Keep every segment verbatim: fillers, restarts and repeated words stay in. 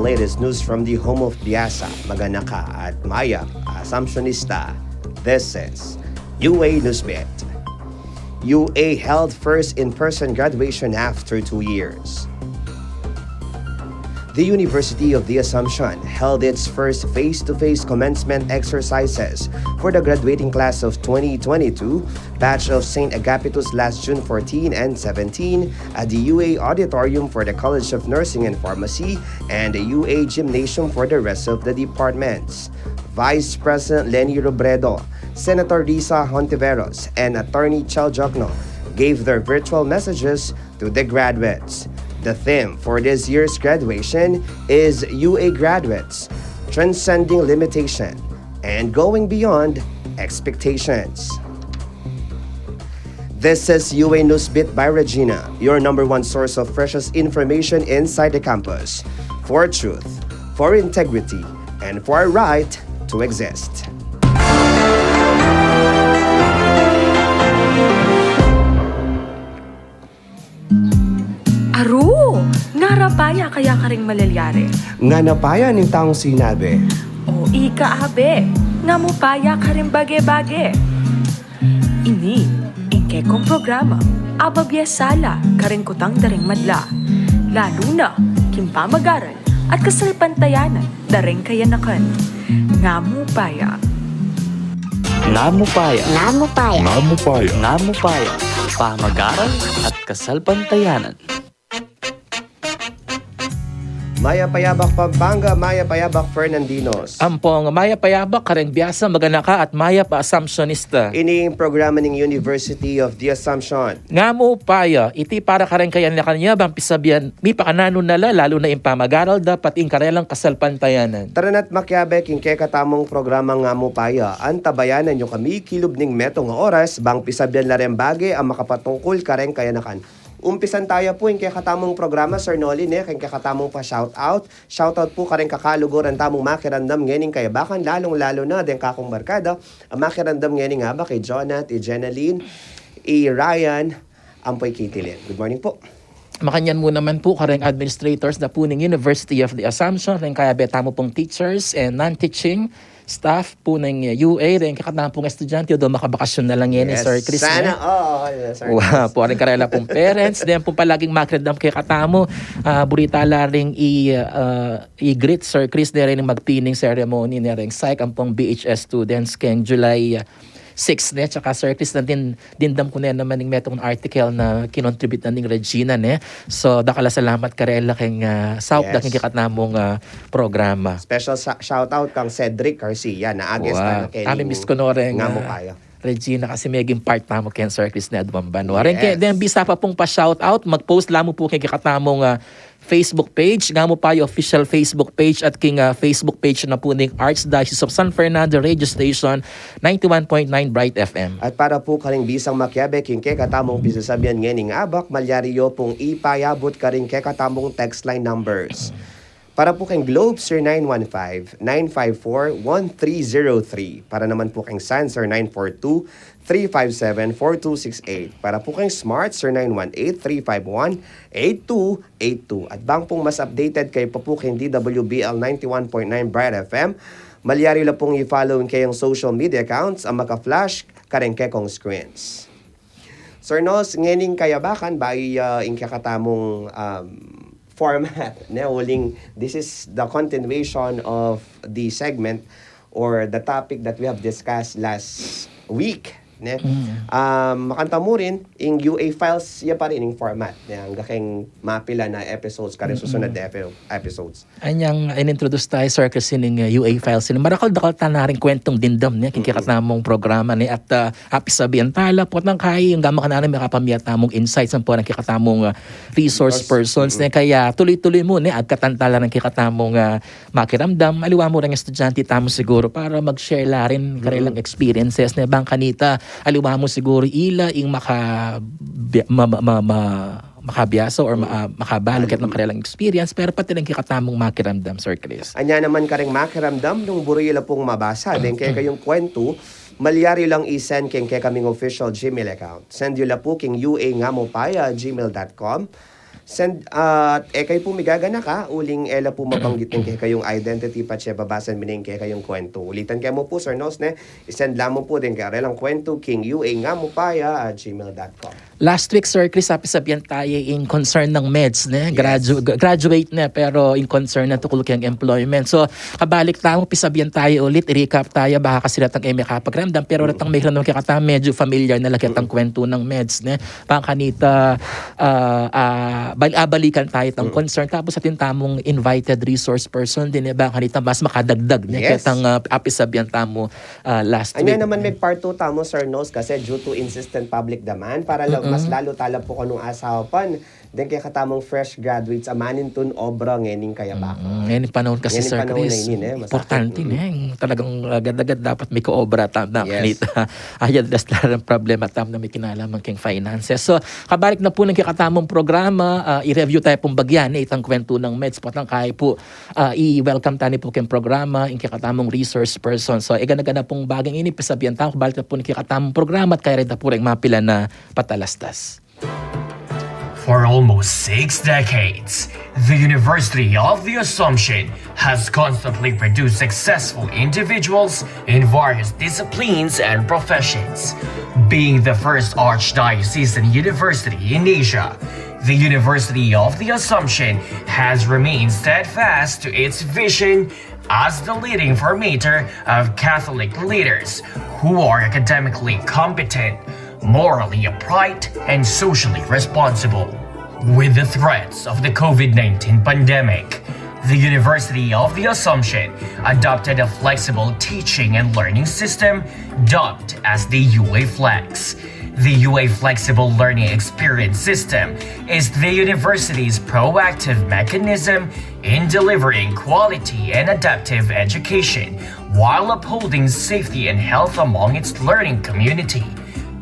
Latest news from the home of Biasa, Maganaka at Mayap, Assumptionista. This is U A Newsbeat. U A held first in-person graduation after two years. The University of the Assumption held its first face-to-face commencement exercises for the graduating class of twenty twenty-two batch of Saint Agapitus last June fourteen and seventeen at the U A Auditorium for the College of Nursing and Pharmacy and the U A Gymnasium for the rest of the departments. Vice President Leni Robredo, Senator Risa Hontiveros, and Attorney Chel Diokno gave their virtual messages to the graduates. The theme for this year's graduation is U A Graduates, Transcending Limitation and Going Beyond Expectations. This is U A Newsbeat by Regina, your number one source of precious information inside the campus. For truth, for integrity, and for our right to exist. Aru, ngara paya kaya karing malalyari? Ngana paya ning taung sinabi. O ika, abe, nga mu paya karing bage-bage. Ini ing kekong programa, ababie sala karing kutang da ring madla, lalu na king pamagaral at kasalpantayanan da ring kayanakan. Nga mu paya. Nga mu paya. Nga mu paya. Nga mu paya. Nga mu paya. Pamagaral at kasalpantayanan. Mayap a yabak Pampanga, mayap a yabak Fernandinos. Ampong mayap a yabak kareng Biasa, Maganaka at mayap a Assumptionista. Ini ing programa ning University of the Assumption. Nga mu paya, iti para kareng kayanakan ya bang pisabian mi pakananu na la, lalu na ing pamagaral da pati ing karelang kasalpantayanan. Tara na't makiabe king kekatamung programa Nga mu paya, antabayanan yu kami kilub ning metung a oras bang pisabian la reng bage a makapatungkul kareng kayanakan. Umpisan taya pu ing kekatamung programa, Sir Noli, ne, king kekatamung pa-shoutout. Shoutout pu kareng kakaluguran tamung makiramdam ngening kayabakan, lalung-lalu na deng kakung barkada a makiramdam ngening abak, i Jonat, i Jenaline, i Ryan, ampo i Kitty Lynn. Good morning pu. Makanyan mu naman pu kareng administrators da pu ning University of the Assumption, reng kayabe tamu pung teachers and non-teaching staff pu ning, uh, U A, reng kekatamu pung estudyante, although makabakasyon na la ngeni, yes, Sir Chris, sana, ne? Oo, Sir Chris. Wa pu, reng karela pung parents, then pu palaging makiramdam kekatamu, ah, buri tala ring i, ah, i-greet, Sir Chris, de rin magpining ceremony ne reng psych ampong B H S students keng July, ah, six, ne, tsaka Sir Chris, na din dimdam ku ne naman ing metung article na kinontribute na ning Regina, ne. So, dakal a salamat karela keng, ah, saup da, yes, king kekatamung, ah, programa. Special sa-, shout out kang Cedric Garcia na ages, wa, tamu keng, amin, miss ku no reng, nga mu, ah, paya. Regina kasi meging part tamu keng Sir Chris ne aduang banua. Reng ke, yes, then bisa pa pung pa-shout out, mag-post la mu pu keng kekatamung, ah, Facebook page, Nga mu paya official Facebook page at king, ah, Facebook page na pu ning Archdiocese of San Fernando Radio Station, ninety-one point nine Bright F M. At para pu karing bisang makiabe king kekatamung pisasabian ngening abak, malyari yu pung ipayabut karing kekatamung text line numbers. Para pu keng Globe, zero nine one five, nine five four, one three zero three. Para naman pu keng Sun, zero nine four two, three five seven, four two six eight. Para pu keng Smart, zero nine one eight, three five one, eight two eight two. At bang pung mas updated kayu pa pu keng D W B L ninety-one point nine Bright F M, malyari la pung i-follow ing kayang social media accounts a maka-flash kareng kekong screens. Sir Nos, ngening kayabakan, bayu, ah, ing kekatamung, um, format, ne, uling, this is the continuation of the segment or the topic that we have discussed last week, ne? Mm. Um, makanyan mu rin, ing U A Files ya pa rin ing format, ne? Angga keng mapila na episodes, karing, mm-mm, susunod na epi-, episodes. Anyang in-introduce taya, Sir Chris, ining, uh, U A Files ini. Marakal dakal tana ring kwentung dimdam, ne, king, mm-mm, kekatamung programa, ne, at, uh, apisabian tala, potang kayi, angga makananu, makapamie tamung insights ampong kekatamung, uh, resource, resource, persons, mm-mm, ne, kaya tuloy-tuloy mu, ne, agkatan tala ring kekatamung, uh, makiramdam, aliwa mu reng estudyante tamu siguru para mag-share la rin, mm-mm, karelang experiences, ne, bang kanita, aliwa mu siguru ila ing maka-, bi-, ma-, ma-, ma-, ma-, makabiasa or ma-, mm, ah, makabalu ketang karelang experience, pero pati rin kekatamung makiramdam, Sir Chris. Anya naman kareng makiramdam nung buri la pung mabasa deng kekayung kwentu, malyari lang i-send keng kekaming official Gmail account. Send yu la pu keng U A Nga mu paya gmail dot com. Send, ah, e kayu pu migaganaka uling e la pu mabanggit ing kekayung identity patse babasan mi ne ing kekayung kwentu. Ulitan ke mu pu, Sir Nos, ne? I-send la mu pu deng karelang kwentu king U A nga mu paya at gmail dot com. Last week, Sir Chris, a, pisabian taya ing concern nang meds, ne? Yes. Gradu-, gra-, graduate ne, pero ing concern na tukul keng employment. So, kabalik tamu, pisabian taya ulit, i-recap taya, baka kasi retang e makapakiramdam, pero retang mekiramdam kekatamu, medyo familiar na la ketang kwentu nang meds, ne? Bang kanita, ah, ah, bal-, ah, balikan taya itang concern. Tapos atin tamung invited resource person din, e, bang kanita mas makadagdag, ne? Yes. Ketang, ah, apisabian tamu, ah, last week, ne? Anya naman, mag-part two tamu, Sir Nos, kasi due to insistent public demand, para la-, mas lalo tala pu kanung asapan deng kekatamung fresh graduates a manintun obra ngening kayabakan. Mm, ngening panaun kasi, Sir Chris, importante, ne? Talagang agad-agad dapat mika-obra tamu na kanita. Yes. Ay, address na ring problema tamu na may kinalaman keng finances. So, kabalik na pu ning kekatamung programa, ah, i-review taya pung bagya, ne, itang kwentu nang meds, potang kaya pu, ah, i-welcome taya ne pu keng programa ing kekatamung resource person. So, e gana-gana pung baging ini, pisabian tamu, kabalik na pu ning kekatamung programa at kaya reta pu reng mapilan a patalastas. For almost six decades, the University of the Assumption has constantly produced successful individuals in various disciplines and professions. Being the first archdiocesan university in Asia, the University of the Assumption has remained steadfast to its vision as the leading formator of Catholic leaders who are academically competent, morally upright, and socially responsible. With the threats of the COVID nineteen pandemic, the University of the Assumption adopted a flexible teaching and learning system dubbed as the U A Flex. The U A Flexible Learning Experience System is the university's proactive mechanism in delivering quality and adaptive education while upholding safety and health among its learning community.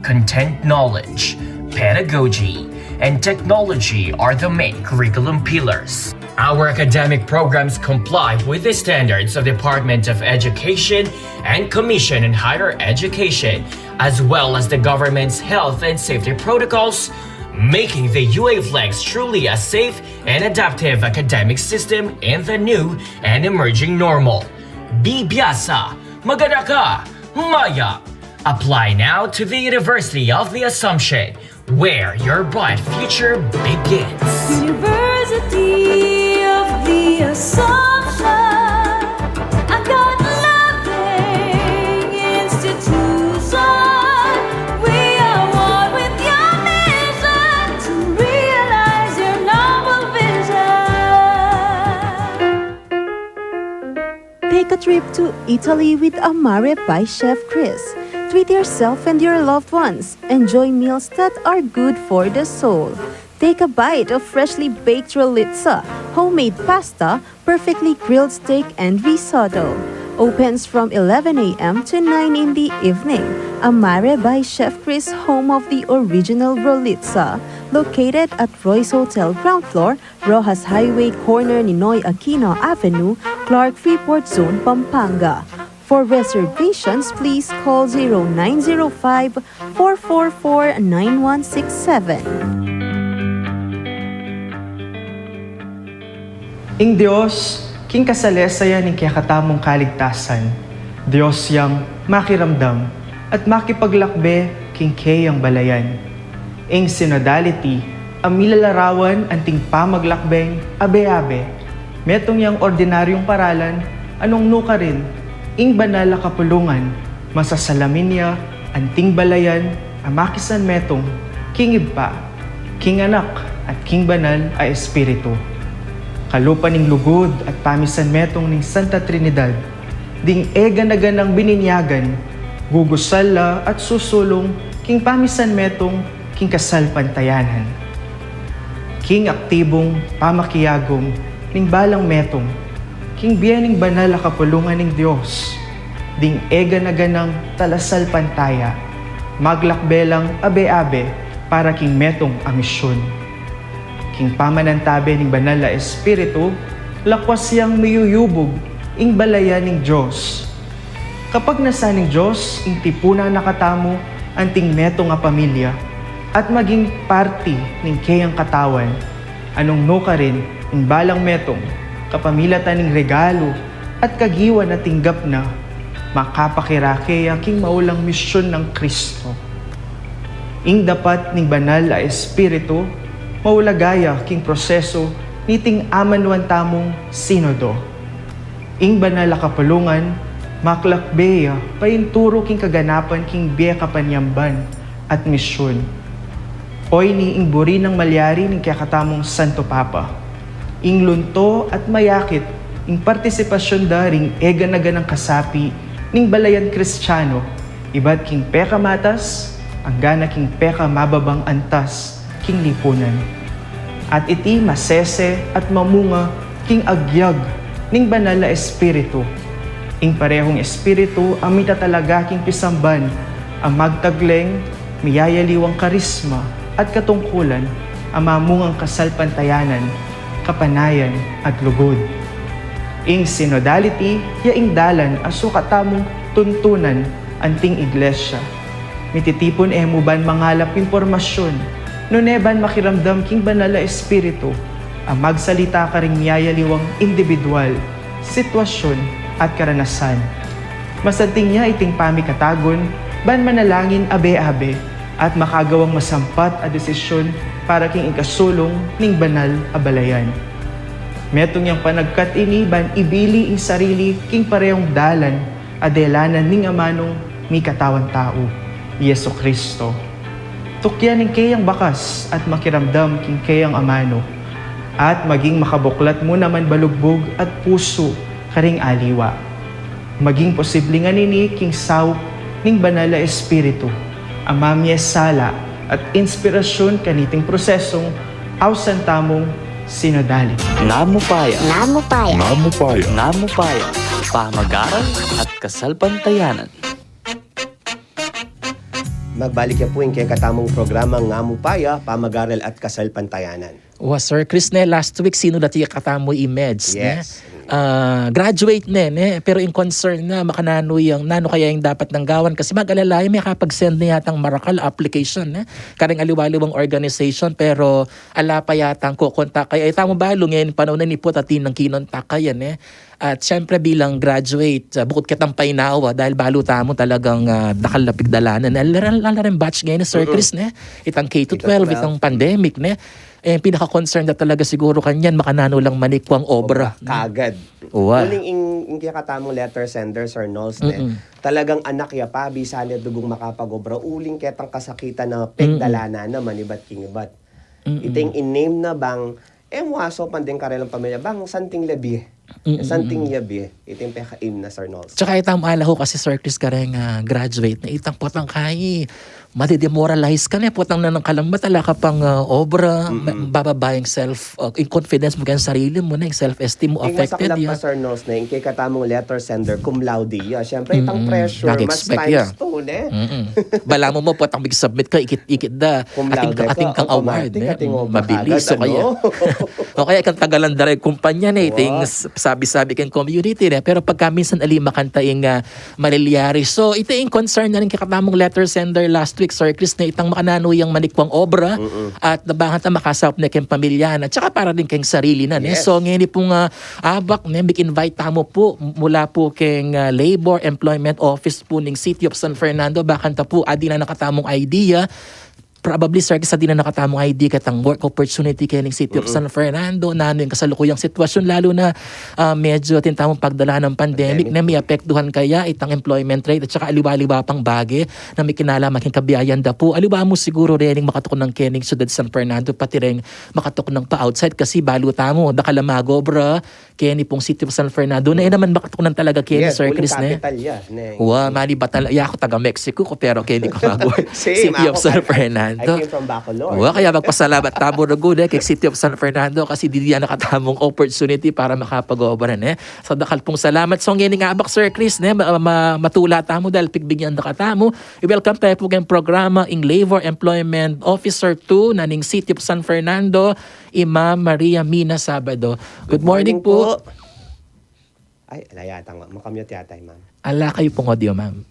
Content knowledge, pedagogy, and technology are the main curriculum pillars. Our academic programs comply with the standards of Department of Education and Commission on Higher Education, as well as the government's health and safety protocols, making the U A Flex truly a safe and adaptive academic system in the new and emerging normal. Bibiasa, maganaka, maya. Apply now to the University of the Assumption, where your bright future begins. University of the Assumption, a God-loving institution. We are one with your mission to realize your noble vision. Take a trip to Italy with Amare by Chef Chris. Treat yourself and your loved ones. Enjoy meals that are good for the soul. Take a bite of freshly baked rollizza, homemade pasta, perfectly grilled steak, and risotto. Opens from eleven a m to nine in the evening. Amare by Chef Chris, home of the original rollizza. Located at Royce Hotel ground floor, Roxas Highway, corner Ninoy Aquino Avenue, Clark, Freeport Zone, Pampanga. For reservations, please call zero nine zero five, four four four, nine one six seven. Ing Dios, king kasalesayan ning kekatamung kaligtasan, Dios yang makiramdam at makipaglakbe king keyang balayan. Ing synodality a milalarawan anting pamaglakbeng abe-abe, metung yang ordinaryung paralan a nung nukarin ing banal a kapulungan, masasalamin ya anting balayan a makisanmetung king Ibpa, king Anak, at king Banal a Espiritu. Kalupa ning lugud at pamisanmetung ning Santa Trinidad, ding e gana-ganang bininyagan, gugusal la at susulung king pamisanmetung king kasalpantayanan. King aktibung pamakiyagum ning balang metung king bie ning banal a kapulungan ning Dios, ding e gana-ganang talasalpantaya, maglakbe lang abe-abe para king metung a misyun. King pamanantabe ning Banal a Espiritu, lakwas yang miyuyubug ing balayan ning Dios. Kapagnasan ning Dios ing tipunan na katamu anting metung a pamilya at maging parti ning keyang katawan, Anung nukarin, ing balang metung, kapamilatan ning regalu at kagiwan a tinggap na, makapakirake ya king maulang misyun nang Kristo. Ing dapat ning Banal a Espiritu, maulaga ya king prosesu niting amanuan tamung Sinodo. Ing banal a kapulungan, maklakbe ya painturu king kaganapan king bie kapanyamban at misyun. Oyni ing buri nang malyari ning kekatamung Santo Papa. Ing lunto at mayakit ing partisipasyun da ring eganaganang kasapi ning balayan Kristiano, ibat king pekamatas, anggana king pekamababang antas king lipunan. At iti masese at mamunga king agyag ning Banal a Espiritu. Ing parehung Espiritu a mitatalaga king pisamban a magtagleng miyayaliwang karisma at katungkulan a mamungang kasalpantayanan, kapanayan at lugud. Ing synodality ya ing dalan a sukat tamung tuntunan anting Iglesia. Mititipun e mu ban mangalap impormasyun, nune ban makiramdam king Banal a Espiritu a magsalita karing miyayaliwang indibidwal, sitwasyun at karanasan. Masanting ya iting pamikatagun ban manalangin abe-abe at makagawang masampat a desisyun para king ikasulung ning banal a balayan. Metung yang panagkat ini ban ibili ing sarili king parehung dalan a delanan ning amanung mikatawan tau, Jesucristo. Tukyan ing keyang bakas at makiramdam king keyang amanu, at maging makabuklat mu naman balugbug at pusu karing aliwa. Maging posible ngan ini king saup ning Banal a Espiritu a mamie sala at inspirasyun kaniting prosesung ausan tamung synodality. Ngamu paya. Ngamu paya. Ngamu paya. Ngamu paya. Pamagaral at kasalpantayanan. Magbalik ya pu ing kekatamung programa, Ngamu paya, Pamagaral at Kasalpantayanan. Wa, Sir Chris, ne, last week sinulat ya katamu i Meds, ne? Yes. Ah, graduate ne, ne? Pero ing concern na, makananu yang, nanu kaya ing dapat nang gawan? Kasi mag-alala ya, mekapag-send ne yatang Maracal application, ne? Karing aliwa-liwang organization, pero ala pa yatang kokontak kaya. Ita mu balu, ngeni panaun na ini pota atin nang kinontak kaya, ne? At siyempre bilang graduate, ah, bukut ketang painawa, dahil balu tamu talagang, ah, dakal a pigdalanan. Ala rin, ala rin batch ngeni, Sir Chris, ne? Itang K to twelve, itang pandemic, ne? Eh, pinaka-concern da talaga siguru kanyan, makananu lang manikwang obra. Obra kagad. Wa. Uling ing, ing kekatamung letter sender, Sir Nols, ne? Talagang anak ya pa, bisa ne dugung makapag-obra, uling ketang kasakitan a pegdalanan na manibat king ibat. Iting in-name na bang, e mu asaupan deng karelang pamilya, bang santing lebie. Santing lebie. Iting peka-aim na, Sir Nols. Tsaka itang ala ho kasi, Sir Chris, kareng, ah, graduate na itang potang kai, madidemoralize ka ne, potang nanang kalambat, ala ka pang, ah, obra, ma-, bababa ing self, ah, ing confidence mu keng sarili mu, ne, ing self-esteem mu affected ya. Ing masaklap pa, Sir Nols, ne, ing kekatamung letter sender, cum laude ya. Siyempre, itang pressure, mas times two, ne? Balamu mu, potang mig-submit ka, ikit-ikit da. Cum laude ka, ating kang award, ne? Mabilis, o kaya, o kaya ikang tagalan da reng kumpanya, ne? Iting sabi-sabi keng community, ne? Pero pagka minsan ali makanta ing, ah, malilyari. So, iti ing concern na rin kekatamung letter sender last week, Sir Chris, ne, itang makananu yang manikwang obra at nabangan ta makasaup ne keng pamilya na, tsaka para din keng sarili na, ne? Yes. So, ngeni pung, ah, abak, ne, mig-invite tamu pu mula pu keng, ah, Labor Employment Office pu ning City of San Fernando, bakanta pu, adi na nang katamung idea, probably, Sir, kasi adi na nang katamung idea ketang work opportunity kening City of San Fernando, nanu ing kasalukuyang sitwasyun, lalu na, ah, medyo atin tamung pagdalan nang pandemic, ne, miapektuhan kaya itang employment rate at saka aliwa-liwa pang bage na mikinalaman keng kabiayan da pu. Aliwa mu siguru reng makatuknang kening Syudad San Fernando, pati reng makatuknang pa outside kasi balu tamu, dakal a mag-obra keni pung City of San Fernando, na e naman makatuknang talaga keni, Sir Chris, ne? Yes, uling capital ya, ne? Wa, malibat na la, ya, aku taga Mexico ku, pero keni ku mag-work, City of San Fernando. Same, aku, I, I came from Bacolor. Wa, kaya magpasalamat tamu rugu, ne, keng City of San Fernando kasi didi ya nang katamung opportunity para makapag-obra, ne? So, dakal pung salamat. So, ngeni nga abak, Sir Chris, ne, ma-, ma-, matula tamu dahil pigbigyan da katamu. I-welcome tamu pu keng programa ing Labor Employment Officer two na ning City of San Fernando, i Ma'am Maria Mina Sabado. Good morning pu. Ay, ala yata, maka-mute yata i Ma'am. Ala kayu pung audio, Ma'am.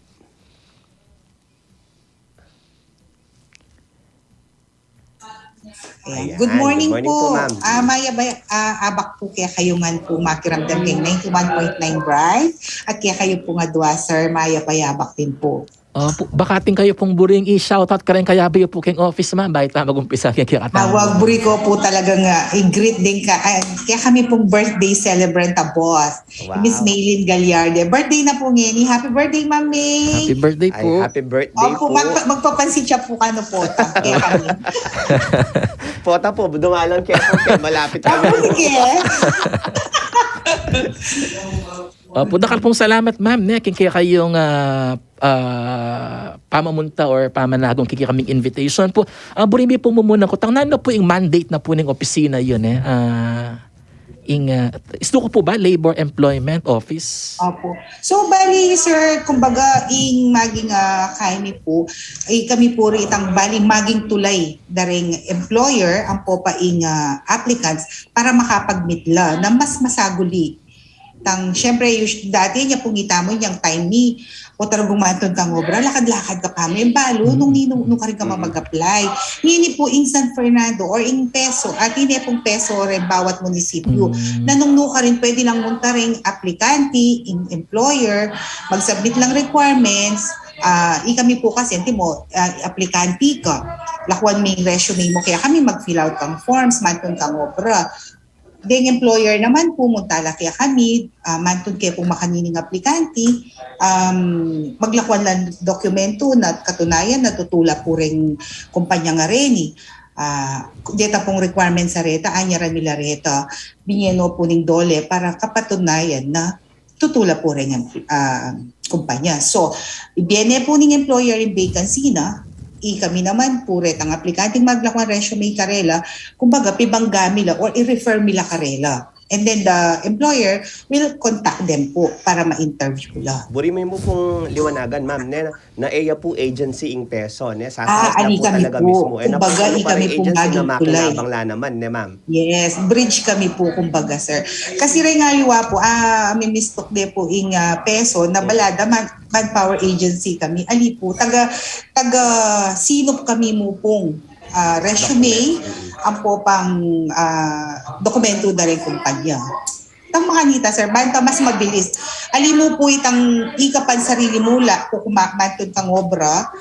Ayan. Good morning po, ma'am. Ah, mayap a, ah, abak po kekayu ngan po makiramdam keng ninety-one point nine Bright. At kekayu pong adwa, sir, mayap a abak din po. Opo, baka atin kayu pong buring i-shoutout kareng kayabe yu po keng office, ma'am, bayu ta mag-umpisa keng kekatang. Ah, wag, buri ku po talagang, ah, i-greet din ka, ah, kekami pong birthday celebrant a boss. Wow. Miss Maylin Gallarde. Birthday na po ngeni. Happy birthday, Ma'am May. Happy birthday po. Ay, happy birthday po. Opo, magpa-, magpapansit siya po kanu po. Kekami. Pota po, dumalang kaya po, kaya malapit kami. Opo, sige. Opo, dakal pong salamat, ma'am, ne, keng kekayung, ah, ah, pamamunta or pamanagun keng kekaming invitation po. Ah, buri mi pong mumunan kutang, nanu pu ing mandate na po ning opisina yu, e? Ah, ing, ah, istuku po ba, Labor Employment Office? Opo. So, bali, sir, kumbaga, ing maging, ah, kami po, eh, kami po rin itang bali maging tulay dareng employer, ampo pa ing, ah, applicants para makapag-meet la na mas masaguli. Tang, siyempre, us-, dati nya pung itamu yang time mi, o talagang mantun kang obra, lakad-lakad ka pa, may balu, nung ninu, nung karin ka mag-apply. Ngeni po, ing San Fernando, or ing PESO, at ini pong PESO rin bawat munisipyo. Mm. Na nung nu karin, pwede lang munta ring aplikante, ing employer, mag-submit lang requirements, ah, i kami po kasi, antimo, ah, aplikante ka, lakuan mi ing resume mu, kaya kami mag-fill out kang forms, mantun kang obra. Deng employer naman po, munta la kekami, ah, mantun ke pung makanining aplikante, um, maglakuan lang dokumento na katunayan na tutu la pu reng kumpanya ngareni. Ah, deta pung requirements a reta, anyaran mi la reta, binie no pu ning DOLE para kapatunayan na tutu la pu reng, ah, kumpanya. So, ibie ne pu ning employer ing vacancy na, i kami naman pu retang aplikante ing maglakuan resume karela, kumbaga, pibangga mi la or i-refer mi la karela. And then the employer will contact them po para ma-interview la. Buri mu pung liwanagan, ma'am, ne, na e ya pu agency ing PESO, ne? Ah, sasakit na ali po kami talaga po mismo. E na po, kumbaga, ano i pa kami rin pung agency na maging tulay. Makinabang la naman, ne, ma'am? Yes, bridge kami po, kumbaga, sir. Kasi rin nga liwa po, ah, mi mistok de po ing, ah, PESO, na balada man, manpower agency kami. Ali po, taga, taga sinup kami mu pung, ah, resume, ampo pang, ah, dokumento da ring kumpanya. Tang makanita, sir, banta mas mabilis. Ali mu po itang ika pan sarili mu la, kukuma-, mantun kang obra,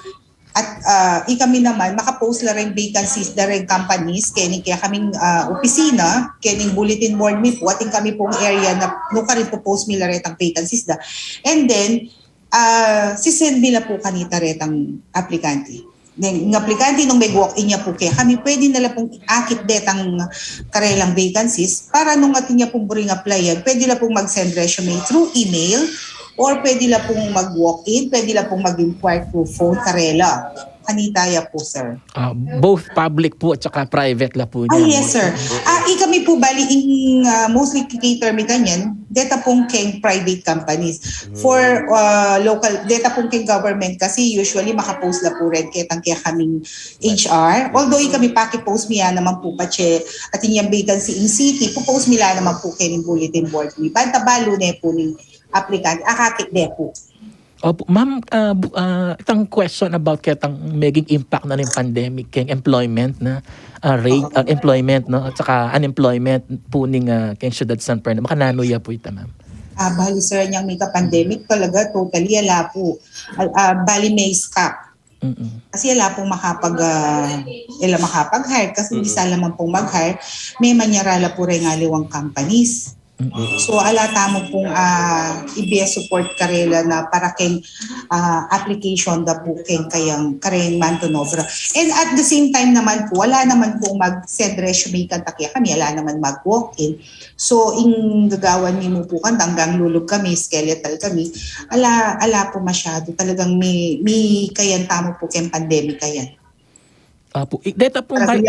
at, ah, i kami naman, makapost la ring vacancies da ring companies, keni kaya kaming, ah, opisina, kening bulletin board mi po, atin kami pung area na, nung karin po post mi la retang vacancies da. And then, ah, sisend mi la po kanita retang aplikante. Then, ing aplikante nung mag-walk-in ya po kekami, pwede na la pung akit detang karelang vacancies para nung atin ya pung buring applyan, pwede la pung mag-send resume through email or pwede la pung mag-walk-in, pwede la pung mag-inquire through phone karela. Kanita ya po, sir. Ah, both public po at saka private la po. Ah, niya, yes, sir. Ah, i kami po bali ing, ah, mostly cater mi kanyan, deta pung keng private companies. For, ah, local, deta pung keng government kasi usually makapost la po rin ketang kekaming H R. Although i kami pakipost mi ya naman po patse, atin yang vacancy ing city, pupost mi la naman po kening bulletin board mi. Banta balu ne po ning aplikante, akakit de po. Opo, ma'am, ah, bu-, ah, itang question about ketang maging impact na ning pandemic keng employment na, ah, rate, ah, employment, no, at saka unemployment po ning, ah, keng siyudad San Fernando. Makananu ya po ita, ma'am? Ah, bali, sir, yang mika pandemic talaga, totally, ala po. Ah, ah, bali, may stop. Mm-mm. Kasi ala pong makapag, ah, ala makapag-hire kasi bisa la man pong mag-hire, may manyara la po reng aliwang companies. Mm-mm. So, ala tamu pong, ah, ibie support karela na para keng, ah, application da po keng kayang kareng mantun obra. And at the same time naman po, wala naman pong mag-send resume kanta kekami, ala naman mag-walk-in. So, ing gagawan mi mu po kanta, anggang lulub kami, skeletal kami, ala, ala po masyadu. Talagang mi, mi kayan tamu po keng pandemic kayan. Apo, i-, deta pong kay-,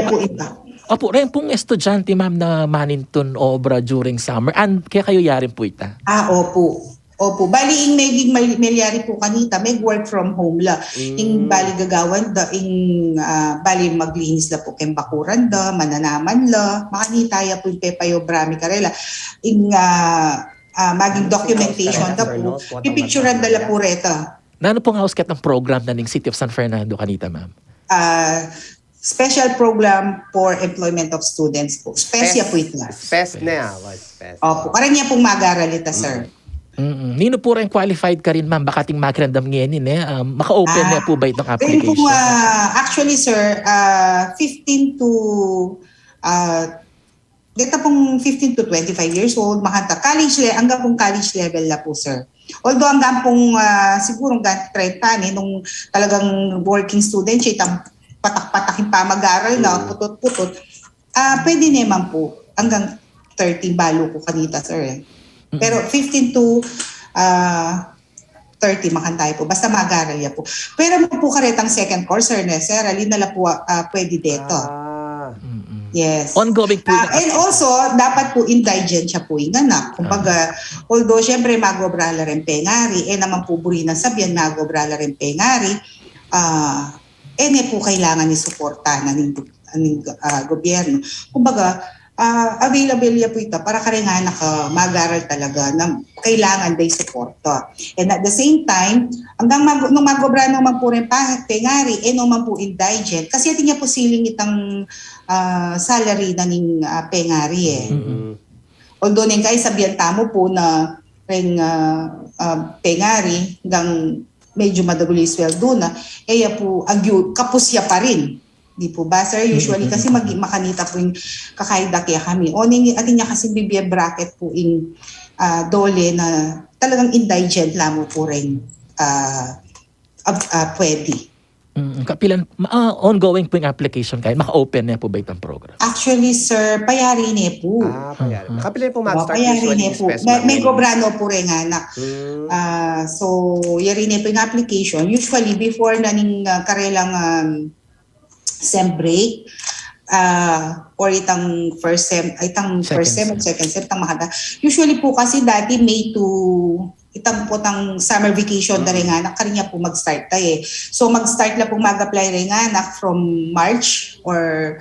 apo, reng pong estudyante, ma'am, na manintun obra during summer. An, kekayu yarin po ita? Ah, opo. Opo. Bali, ing maging may-, malyari po kanita, mag-work from home la. Ing bali gagawan da, ing, ah, bali maglinis la po keng bakuran da, mananaman la, makanita ya po ing pepayobra mi karela. Ing, ah, ah, maging documentation da po, pipicturan da la po reta. Nanu pong aus ketang program na ning City of San Fernando kanita, ma'am? Ah, Special Program for Employment of Students po. SPES ya po ita. SPES na, SPES. Opo, kareng ya pung mag-aral ita, sir. Mm-mm. Ninu pu reng qualified karin, ma'am? Baka ating makiramdam ngeni, ne? Um, maka-open na pu ba itang application? Ah, actually, sir, ah, fifteen to, ah, deta pung fifteen to twenty-five years old, makanta college le-, anggang pung college level la pu, sir. Although anggang pung, ah, siguro anggang trenta, ne, nung talagang working student siya, itang patak-patak ing pamag-aral na, putut-putut. Ah, pwede naman po. Anggang thirty balu ku kanita, sir, eh. Pero fifteen to, ah, thirty, makanta ya po. Basta mag-aral ya po. Pero mo po karetang second course, sir, ne, sir, ali na la po, ah, pwede deta. Ah. Yes. Ongoing po Ah, na. And also, dapat po indigent siya po ing anak. Kumbaga, although, syempre, mag-obra la ring pengari, e naman po buri nang sabian, mag-obra la ring pengari, ah, e ne po kailangan ing suporta na ning, ning, ah, gobyerno. Kumbaga, ah, available ya po ita para kareng anak, ah, mag-aral talaga na kailangan da ing suporta. And at the same time, anggang mag-, nung mag-obra naman po ring pa-, pengari, e naman po indigent. Kasi atin ya po siling itang, ah, salary na ning, ah, pengari, eh. Mm-mm. Although neng kai sabian tamu po na reng, ah, ah, pengari, anggang medyo madagul ing sweldo na, e ya po, agyu, kapus ya pa rin. Di po ba, sir? Usually kasi mag-, makanita po ing kakaida kaya kami. O, ning, atin ya kasi bibie bracket po ing, ah, DOLE na talagang indigent la mu po rin, ah, ab-, ah, pwede. Mm, kapilan, ma- ah, ongoing po ing application kaya, maka-open na po ba itang program? Actually, sir, payari ne po. Ah, payari. Kapilan po Opo, mag-start payari usually ne ing po. SPES, May, ma'am, may yan? gobra no po rin anak. Hmm. Ah, so, yari ne po ing application. Usually, before na ning, ah, karelang, um, sem break, ah, or itang first sem, ay, itang first sem, Second sem. Second sem, itang makada. Usually po kasi dati May to, itang po tang summer vacation na rin anak, kanya po mag-start tayo eh. So, mag-start na po mag-apply rin anak from March or,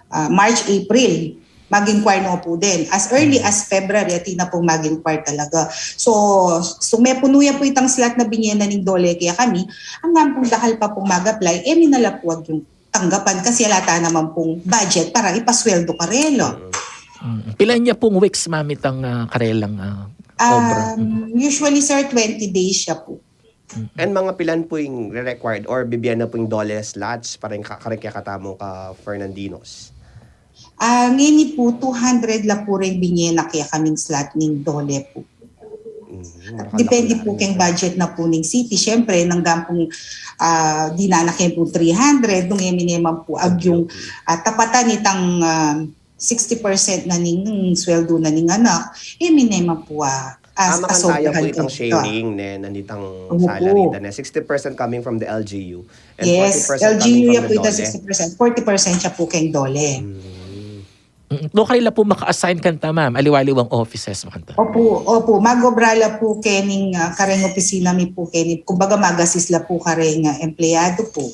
ah, March, April. Mag-inquire no po din. As early as February, atin na pong mag-inquire talaga. So, so may puno ya po itang slot na binye na ning DOLE kaya kami, anggang pong dakal pa pong mag-apply, e, minala po ag yung tanggapan kasi ala ta naman pong budget para ipasweldo karela. Mm. Pilan ya pong weeks, ma'am, itang, ah, karelang, ah, obra? Um, usually, sir, twenty days siya po. And mga pilan po ing re-required or bibie na po ing DOLE slots para ing ka-, kareng kaya katamu ka Fernandinos? Ah, ngeni po, two hundred la po rin binye na kaya kaming slot ning DOLE po. Mm, Depende po keng budget na po ning city. Siyempre, nanggang pong, ah, di na na keng po three hundred, nung emi naman po, agyung, ah, tapatan itang, ah, sixty percent na ning sweldo na ning anak, emi naman po, ah, as, Tama kan tayo po asobrahan itang keng sharing, ne, nanitang Opo. Salary, da, ne? Sixty percent coming from the L G U and Yes, forty percent coming L G U from ya the po ita DOLE. Sixty percent, forty percent siya po keng DOLE. Mm. Mm, no, kaila po maka-assign kanta, ma'am, aliwa-liwang offices, makanta. Opo, opo. Mag-obra la po kening, ah, kareng opisina mi po kening, kumbaga mag-assist la po kareng, ah, empleyado po.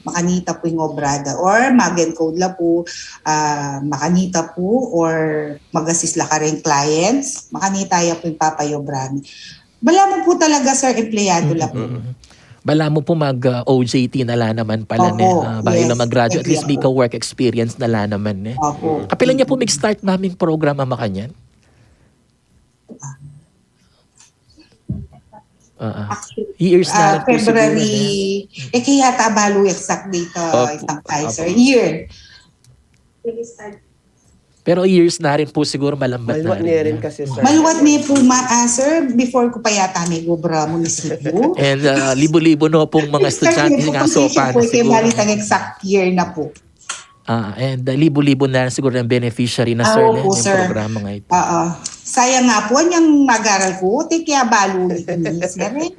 Makanita po ing obra da. Or mag-encode la po, ah, makanita po, or mag-assist la kareng clients, makanita ya po ing papayobra mi. Balamu po talaga, sir, empleyado la po. Mm-mm. Balamu po mag, ah, O J T na la naman pala, ne? Opo, Ah, bayu la yes. mag-graduate, at Thank you least may po. ka-work experience na la naman, ne? Opo. Kapilan ya po mig-start, ma'am, ing programa makanyan? Ah, ah. Actually, Years na ah, rin po siguro, February, ne? E, kaya ta balu exact date, ah, Opo, itang tayo, opo. sir. Year. Pero years na rin po siguro, malambat Maluwat na ne rin rin, ne? kasi, sir. Maluwat ne po, ma-, ah, sir, before ku pa yata mig-obra munisipyo. And, ah, libo-libo no pong mga estudyante Kasi nga po, sopan po, siguro. Bali tang exact year na po. Ah, and, ah, libo-libo na rin siguro ng beneficiary na, Ah, sir, ne, opo, yung sir. programa nga ito. Ah, ah. Sayang nga po, anyang mag-aral ko, te kaya balu ni, sir, eh.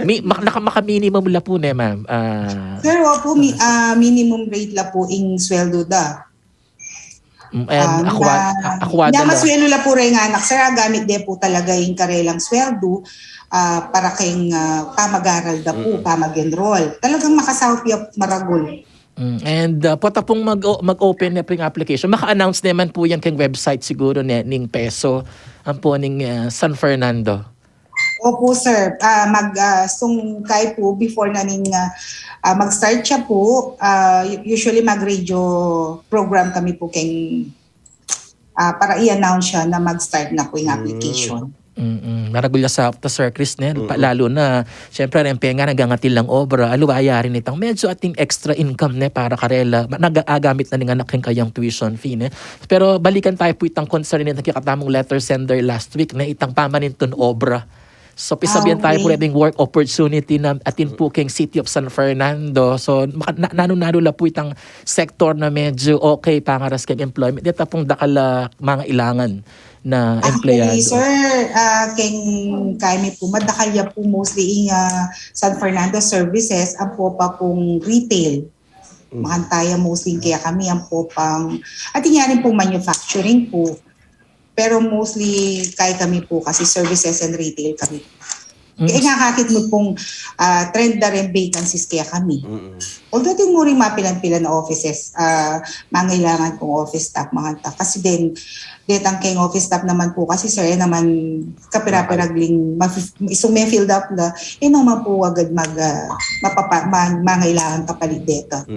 Mi, mak-, naka-, maka-minimum la po, ne, ma'am? Ah, Sir, opo, mi, ah, minimum rate la po ing sweldo da. Mm, and Ah, akwa-, na, akwada na la. Masweldo la po rin nga anak, sir, ah, gamit de po talaga ing karelang sweldo, ah, para keng, ah, pamag-aral da po, pamag-enroll. Talagang makasaup ya maragul. Mm, and, ah, pota pong mag-, mag-open na po yung application. Maka-announce naman po yan keng website siguro ne, ning PESO, ang po ning, ah, San Fernando. Opo, sir. Ah, mag, ah, sung kay po, before na ning, ah, ah, mag-start siya po, ah, u-, usually mag-radio program kami po keng, ah, para i-announce siya na mag-start na po yung application. Mm-mm. Maragul ya sa ta, Sir Chris, ne? Pa, lalo na, siyempre, rin penga nagangatil lang obra, aluwaya rin itang medyo atin extra income, ne, para karela, ma-, nag-, agamit na ning anak king kayang tuition fee, ne? Pero balikan tayo po itang concern nitang kekatamung letter sender last week, ne, itang pamanintun obra. So, pisabian tayo po rin work opportunity na atin po keng City of San Fernando. So, maka-, na, nanu-nanu la po itang sektor na medyo okay pangaras keng employment. Deta pong dakal a mangailangan na empleyado. Actually, sir, ah, keng kami po, madakal ya po mostly ing, ah, San Fernando services, ampo pa pong retail. Makanta ya mostly kaya kami, ampo pang, at yun nga rin pong manufacturing po. Pero mostly kay kami po kasi services and retail kami. Kaya nga kakit mo pong, ah, trend na rin vacancies kaya kami. Although di mo rin mapilan-pilan na offices, ah, mangailangan pong office staff, makanta. Kasi din, detang keng office staff naman po kasi, sir, eh, naman kapira-piragling mafi-, isung may field up na, eh, naman po agad mag, ah, mapapa-, man-, mangailangan kapalit deta.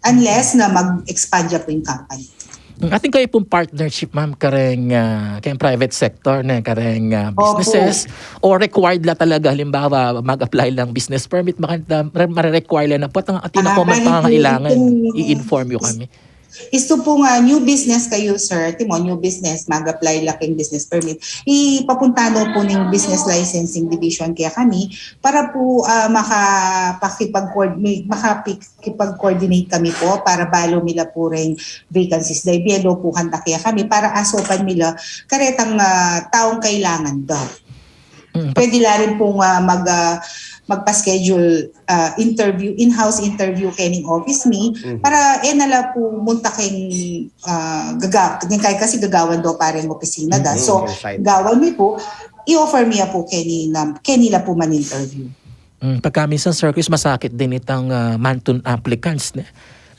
Unless na mag-expand ya po yung company. Atin kayo pong partnership, ma'am, kareng, ah, kareng private sector, ne, kareng, ah, Opo. Businesses, or required la talaga, halimbawa, mag-apply lang business permit, makanta, re-, mare-require la na po, at ang atin na Ah, po, bali po, pangangailangan, itong i-inform you kami. Isto pong, ah, new business kayo, sir, timo, new business, mag-apply la keng business permit. Ipapunta no po ning business licensing division kaya kami para po, ah, makapakipag-coordinate, makapikipag-coordinate kami po para balo mila po ring vacancies. Dahil biyelo po kanta kaya kami para asopan mila karetang, ah, taong kailangan daw. Pwede la rin pong, ah, mag, ah, magpa-schedule, ah, interview, in-house interview kening office mi, para e na la po munta keng, ah, gaga-, keng kay kasi gagawan do pa rin opisina da. So, gawan mi po, i-offer mi ya po keni na, keni la po man-interview. Mm, pagka minsan, Sir Chris, masakit din itang, ah, mantun applicants, ne?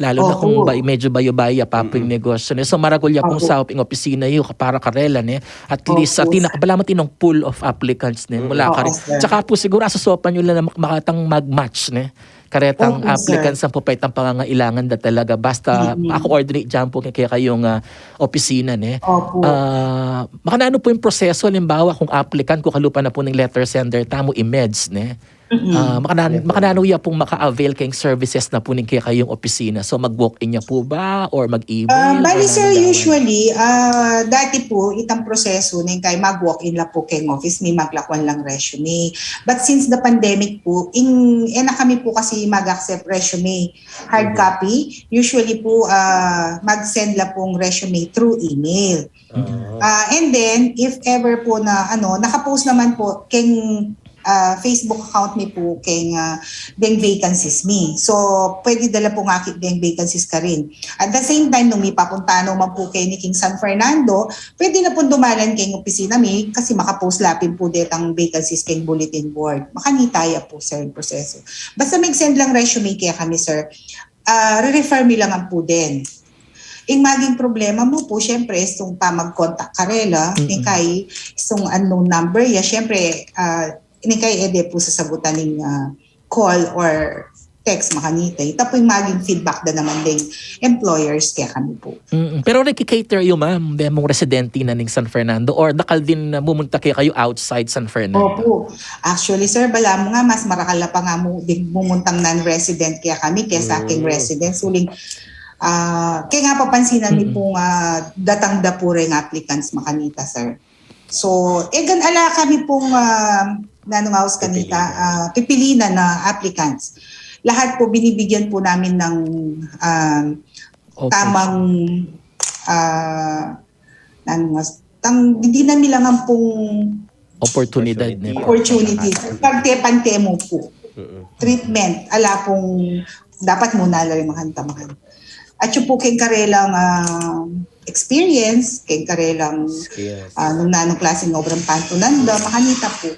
Lalo na kung bay-, medyo bayo-bayo ya pa pung negosyo, ne? So, maragul ya pung saup ing opisina yu para karela, ne? At least, sa tina-, balamu atin nong pool of applicants, ne? Mula kare-, tsaka po siguro, asosopan yu la na mak-, makatang mag-match, ne? Karetang applicants ang po pa itang pangangailangan da talaga. Basta, ako-coordinate dyan po kaya kayong, ah, opisina, ne? Ah, makananu po yung proseso, halimbawa, kung applicant, kung kalupa na po ning letter sender, tamu i-meds, ne? Ah, makananu, makananu ya pong maka-avail keng services na po ning kaya kayong opisina? So, mag-walk-in ya po ba or mag-email? Ah, bali, Or sir, nanung gawan? Usually, ah, dati po, itang proseso, ning kay mag-walk-in la po keng office, may maglakwan lang resume. But since the pandemic po, ing, e na kami po kasi mag-accept resume. Hard copy, usually po, ah, mag-send la pong resume through email. Ah, and then, if ever po na, ano, nakapost naman po keng, ah, Facebook account mi po keng, ah, deng vacancies mi. So, pwede da la pong akit deng vacancies karin. At the same time, nung mipapunta naman po keni keng San Fernando, pwede na pong dumalan keng opisina mi kasi makapost la pin po detang vacancies keng bulletin board. Makanita ya po, sir, yung proseso. Basta mag-send lang resume kaya kami, sir. Ah, re-refer mi lang ang po din. Ing maging problema mu po, siyempre, istung pamag-contact karela, ning kay istung unknown number ya, siyempre, ah, ning kay e de po sasagutan ning, ah, call or text makanita. Tapos yung maging feedback da naman ding employers kaya kami po. Mm, pero nagki-cater yu, ma'am, demong residente na ning San Fernando or dakal din na mumunta kaya kayu outside San Fernando? Opo. Actually, sir, balamu nga mas marakal la pa nga mu, ding mumuntang non-resident kaya kami kesa keng resident. Suling, ah, kaya nga papansinan mi pong, ah, datang da po ring applicants makanita, sir. So, e, gan ala kami pong, ah, nanung aus kanita, ah, pipilinan na applicants. Lahat po binibigyan po namin ng, ah, tamang, ah, nanung aus, tang, di na milangan pong Oportunidad, ne? Opportunity. Pante-pante mu po. Treatment. Ala pong dapat muna lang yung makantaman. At yung po keng karelang, ah, experience, keng karelang, ah, nung nanung klaseng obrang pantunan da, makanita po.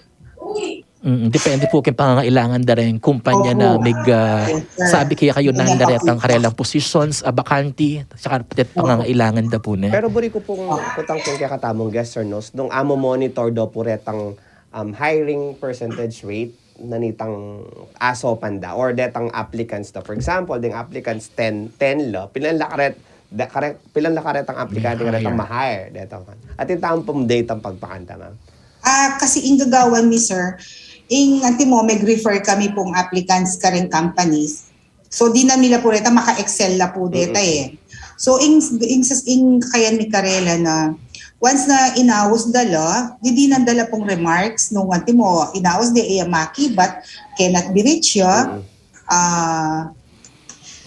Mm, depende po keng pangangailangan da ring kumpanya na mig, ah, sabi kaya kayu nanda retang karelang positions, ah, bakante, saka pangangailangan da po, ne? Pero buri ku pung kutang keng kekatamung guest, sir, no? Nung amu monitor do pu retang um, hiring percentage rate na nitang asopan da or detang applicants da. For example, deng applicants ten, ten la, pilan la karet, da, karet, pilan la karetang aplikante karetang ma-hire detang. At itang pum detang pagpakanta, ma'am. Ah, kasi ing gagawan mi, sir, ing antimo, mag-refer kami pung applicants kareng companies. So, dinan mi la pu reta, maka-excel la pu deta eh. So, ing, ing, ing kayan mi karela na, once na inaus da la, didinan da la pung remarks, nung antimo, inaus de, e ya makibat, cannot be reached ya, ah,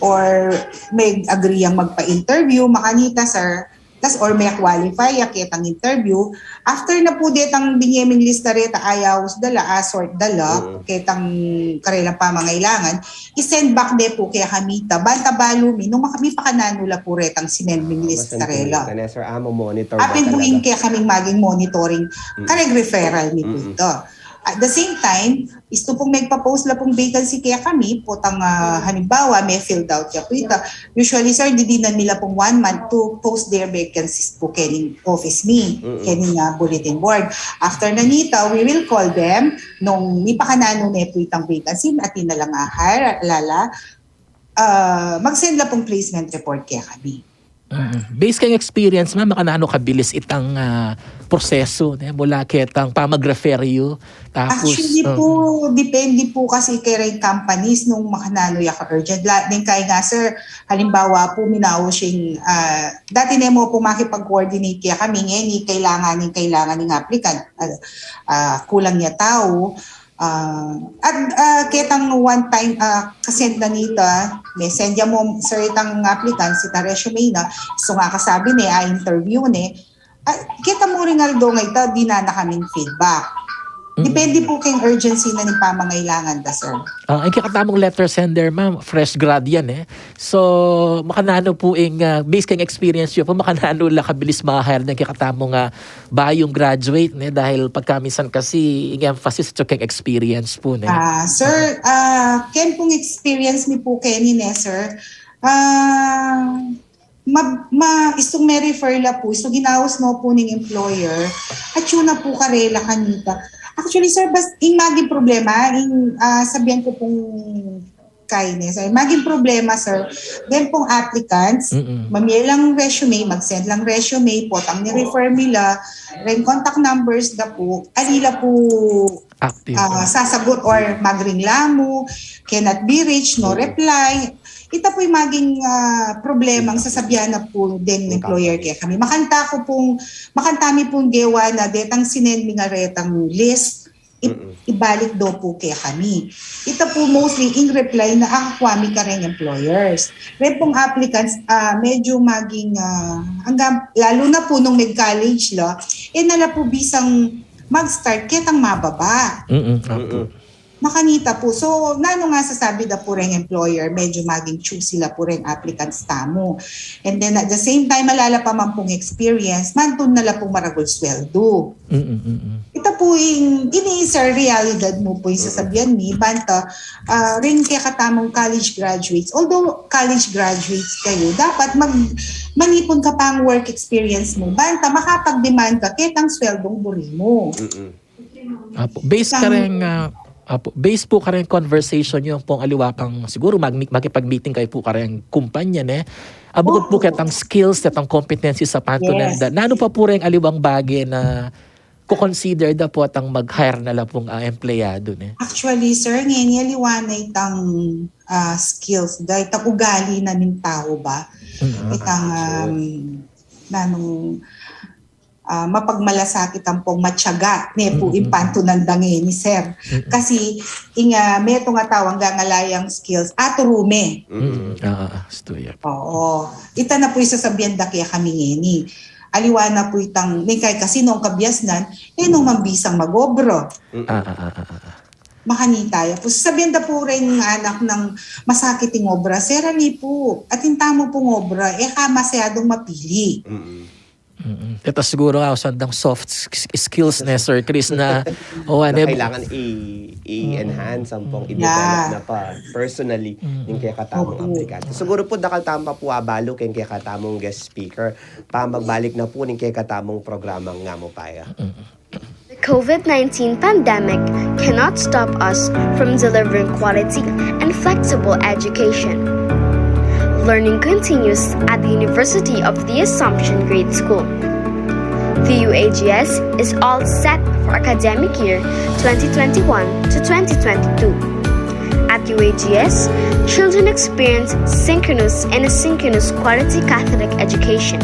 or mag-agree yang magpa-interview, makanita, sir, tas or me-qualify ya ketang interview. After na pu detang binye ming lista reta, ayaus da la, a-sort da la, ketang karelang pamangailangan, i-send back de pu kekami ta, banta balu mi, nung maka-, mipakananu la pu retang sinend ming lista rela. Sir, ah, mo-monitor Apin pu ing kekaming maging monitoring, kareng referral mi pu ita. At the same time, istu pung magpa-post la pung vacancy kekami, potang, ah, halimbawa, me-filled out ya pu ita. Usually, sir, didinan mi la pung one month to post their vacancies pu kening office mi, kening, ah, bulletin board. After na nita, we will call them, nung mipakananu ne pu itang vacancy, atin na lang a-hire, at lala, ah, mag-send la pung placement report kekami. Based keng experience, ma'am, makananu kabilis itang, ah, prosesu, ne? Mula ketang pamag-refer yu, tapos... Actually pu, depende pu kasi kareng companies nung makananu ya ka-urgent. La, deng kaya nga, sir, halimbawa pu, minaus ing, ah, dati ne mu pu makipag-coordinate kekami, ngeni kailangan ning, kailangan ning applicant, ah, ah, kulang ya tau, Ah, at, ah, ketang one time, ah, ka-send na nita, me-send ya mu, sir, itang applicant, itang resume na, so nga kasabi ne, a-interview ne, ah, keta mu ring aldo nga ita, dinan na kaming feedback. Depende pu keng urgency na ning pamangailangan da, sir. Ah, ing kekatamung letter sender, ma'am, fresh grad yan eh. So, makananu pu ing, ah, based keng experience yu pu, makananu la kabilis ma-hire deng kekatamung, ah, bayung graduate, ne? Dahil pagka minsan kasi, ing emphasis ito keng experience pu, ne? Ah, sir, ah, ken pung experience mi pu keni, ne, sir? Ah, ma, ma, istung me-refer la pu, istung inaus no pu ning employer, atyu na pu karela kanita. Actually, sir, bas, ing maging problema, ing, ah, sabian ku pung kaine, sir. Maging problema, sir, den pung applicants, mamie lang resume, mag-send lang resume, potang ni-refer mi la, reng contact numbers da pu, ali la pu, Active. Ah, sasagot or mag-ring la mu, cannot be reached, no reply. Ita pu ing maging, ah, problemang sasabian na pu deng employer kekami. Makanta ku pung, makanta mi pung gewa na detang sinend mi nga retang list, i-, ibalik do pu kekami. Ita pu mostly ing reply na akakua mi kareng employers. Reng pung applicants, ah, medyo maging, ah, anggang, lalu na pu nung mag-college la, e na la pu bisang mag-start ketang mababa. Mm-mm, apo. Makanita pu. So, nanu nga sasabi da pu reng employer, medyo maging choosy la pu reng applicants tamu. And then at the same time, ala la pa man pung experience, mantun na la pung maragul sweldo. Mm-mm, mm-mm. Ita pu ing, ini, sir, realidad mu pu ing sasabian mi, banta, ah, reng kekatamung college graduates. Although college graduates kayu, dapat mag, manipun ka pang work experience mu. Banta, makapag-demand ka ketang sweldong buri mu. Mm-mm. Apo, base kareng, ah, apo, base pu kareng conversation yu pung aliwa pang, siguru mag, makipag-meeting kayu pu kareng kumpanya, ne? Bukut pu ketang skills, ketang competencies a pantunan da, nanu pa pu reng aliwang bage na ko-consider da pu at ang mag-hire na la pung, ah, empleyado, ne? Actually, sir, ngeni aliwa na itang, ah, skills da, itang ugali na ning tau ba? Itang, um, nanung, ah, mapagmalasakit ampong matiyaga, ne pu, ing pantunan da ngeni, sir. Kasi, ing, ah, metung a tau anggang ala yang skills, aturu me. Mm, ah, ah, ah, istu ya. Oo. Ita na pu ing sasabian da kekami ngeni. Aliwa na pu itang, nung kaya kasi nung kabiasnan, e nung mabisang mag-obra. Ah, ah, ah, ah, ah. Makanita ya pu. Sasabian da pu reng anak nang masakit ing obra, sir, ali pu. Atin tamu pung obra, e ka masyadung mapili. Mm-mm. Mm-mm. Ita siguru ausan dang soft s-, skills, ne, Sir Chris, na, o, Na ane, kailangan i-, i-enhance ampong i-develop na pa personally ning kekatamung aplikante. Siguru pu dakal tamu pa pu abalu keng kekatamung guest speaker, pamagbalik na pu ning kekatamung programang Ngamu Paya. COVID nineteen pandemic cannot stop us from delivering quality and flexible education. Learning continues at the University of the Assumption Grade School. The U A G S is all set for academic year twenty twenty-one to twenty twenty-two. At U A G S, children experience synchronous and asynchronous quality Catholic education,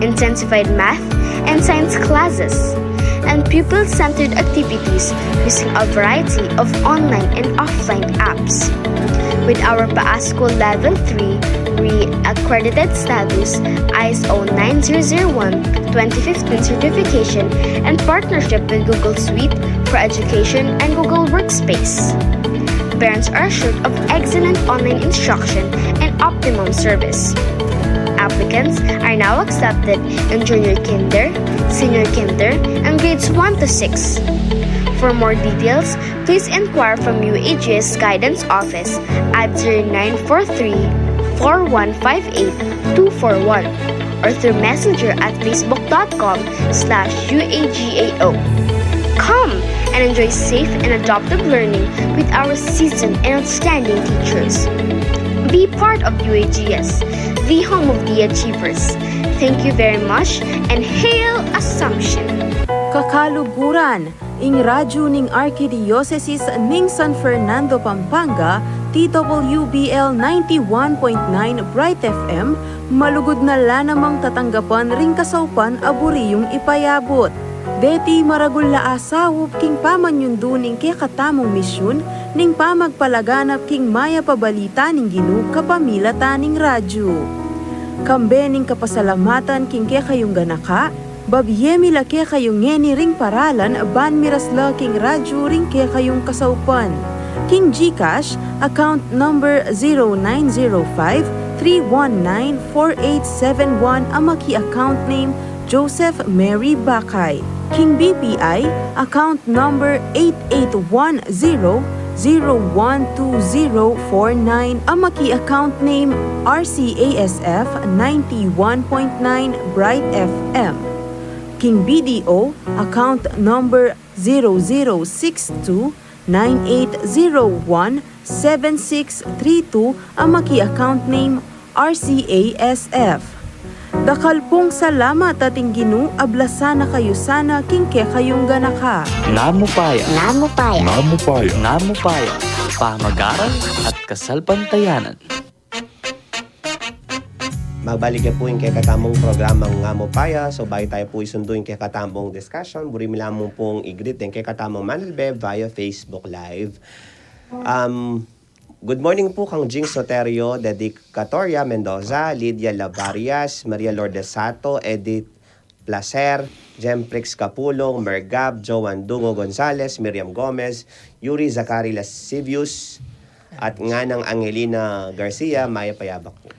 intensified math and science classes, and pupil-centered activities using a variety of online and offline apps. With our PAASCU Level three RE accredited status, ISO nine zero zero one twenty fifteen certification, and partnership with Google Suite for Education and Google Workspace. Parents are assured of excellent online instruction and optimum service. Applicants are now accepted in junior kinder, senior kinder, and grades one to six. For more details, please inquire from U A G S Guidance Office at zero nine four three, four one five eight, two four one or through Messenger at facebook dot com slash U A G A O. Come and enjoy safe and adaptive learning with our seasoned and outstanding teachers. Be part of U A G S, the home of the achievers. Thank you very much and hail Assumption! Kakaluguran, ing radyu ning Arkidiosesis ning San Fernando, Pampanga, T W B L ninety-one point nine Bright F M, malugud na la namang tatanggapan ring kasaupan a buri yung ipayabut. Deti maragul la a saup king pamanyundu ning kekatamung misyun ning pamagpalaganap king mayap a balita ning Ginu kapamilatan ning radyu. Kambe ning kapasalamatan king kekayung ganaka, babie mi la kekayu ngeni ring paralan ban miras la king radyu ring kekayung kasaupan. King GCash, account number zero nine zero five, three one nine, four eight seven one a maki-account name Joseph Mary Bakay. King BPI, account number eight eight one zero, zero one two zero four nine a maki-account name RCASF ninety-one point nine Bright F M. King BDO, account number zero zero six two, nine eight zero one, seven six three two a maki-account name RCASF. Dakal pung salamat at ing Ginu ablasan na kayu sana king kekayung ganaka. Namupaya. Namupaya. Namupaya. Namupaya. Pamag-aral at kasalpantayanan. Magbalik ya pu ing kekatamung programang Namupaya. So, bayu tayu pu isundu ing kekatamung discussion, buri mi lamung pung i-greet ing kekatamung manalbe via Facebook Live. Um, good morning pu kang Jing Soterio, Dedicatoria Mendoza, Lydia Labarias, Maria Lourdes Sato, Edith Placer, Jemprix Capulong, Mergab, Joan Dungo Gonzales, Miriam Gomez, Yuri Zacari Lascivius, at nganang Angelina Garcia, mayap a yabak pu.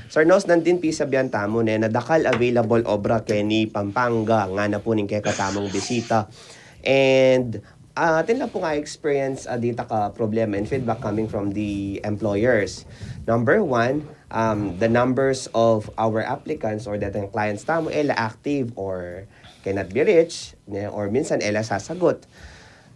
Sir Nos, nandin pisabian tamu ne, na dakal available obra keni Pampanga, ngana pu ning kekatamung bisita. And, ah, atin la pung experience, ah, dita ka problema and feedback coming from the employers. Number one, um, the numbers of our applicants or detang clients tamu, e la active or cannot be reached, ne, or minsan e la sasagot.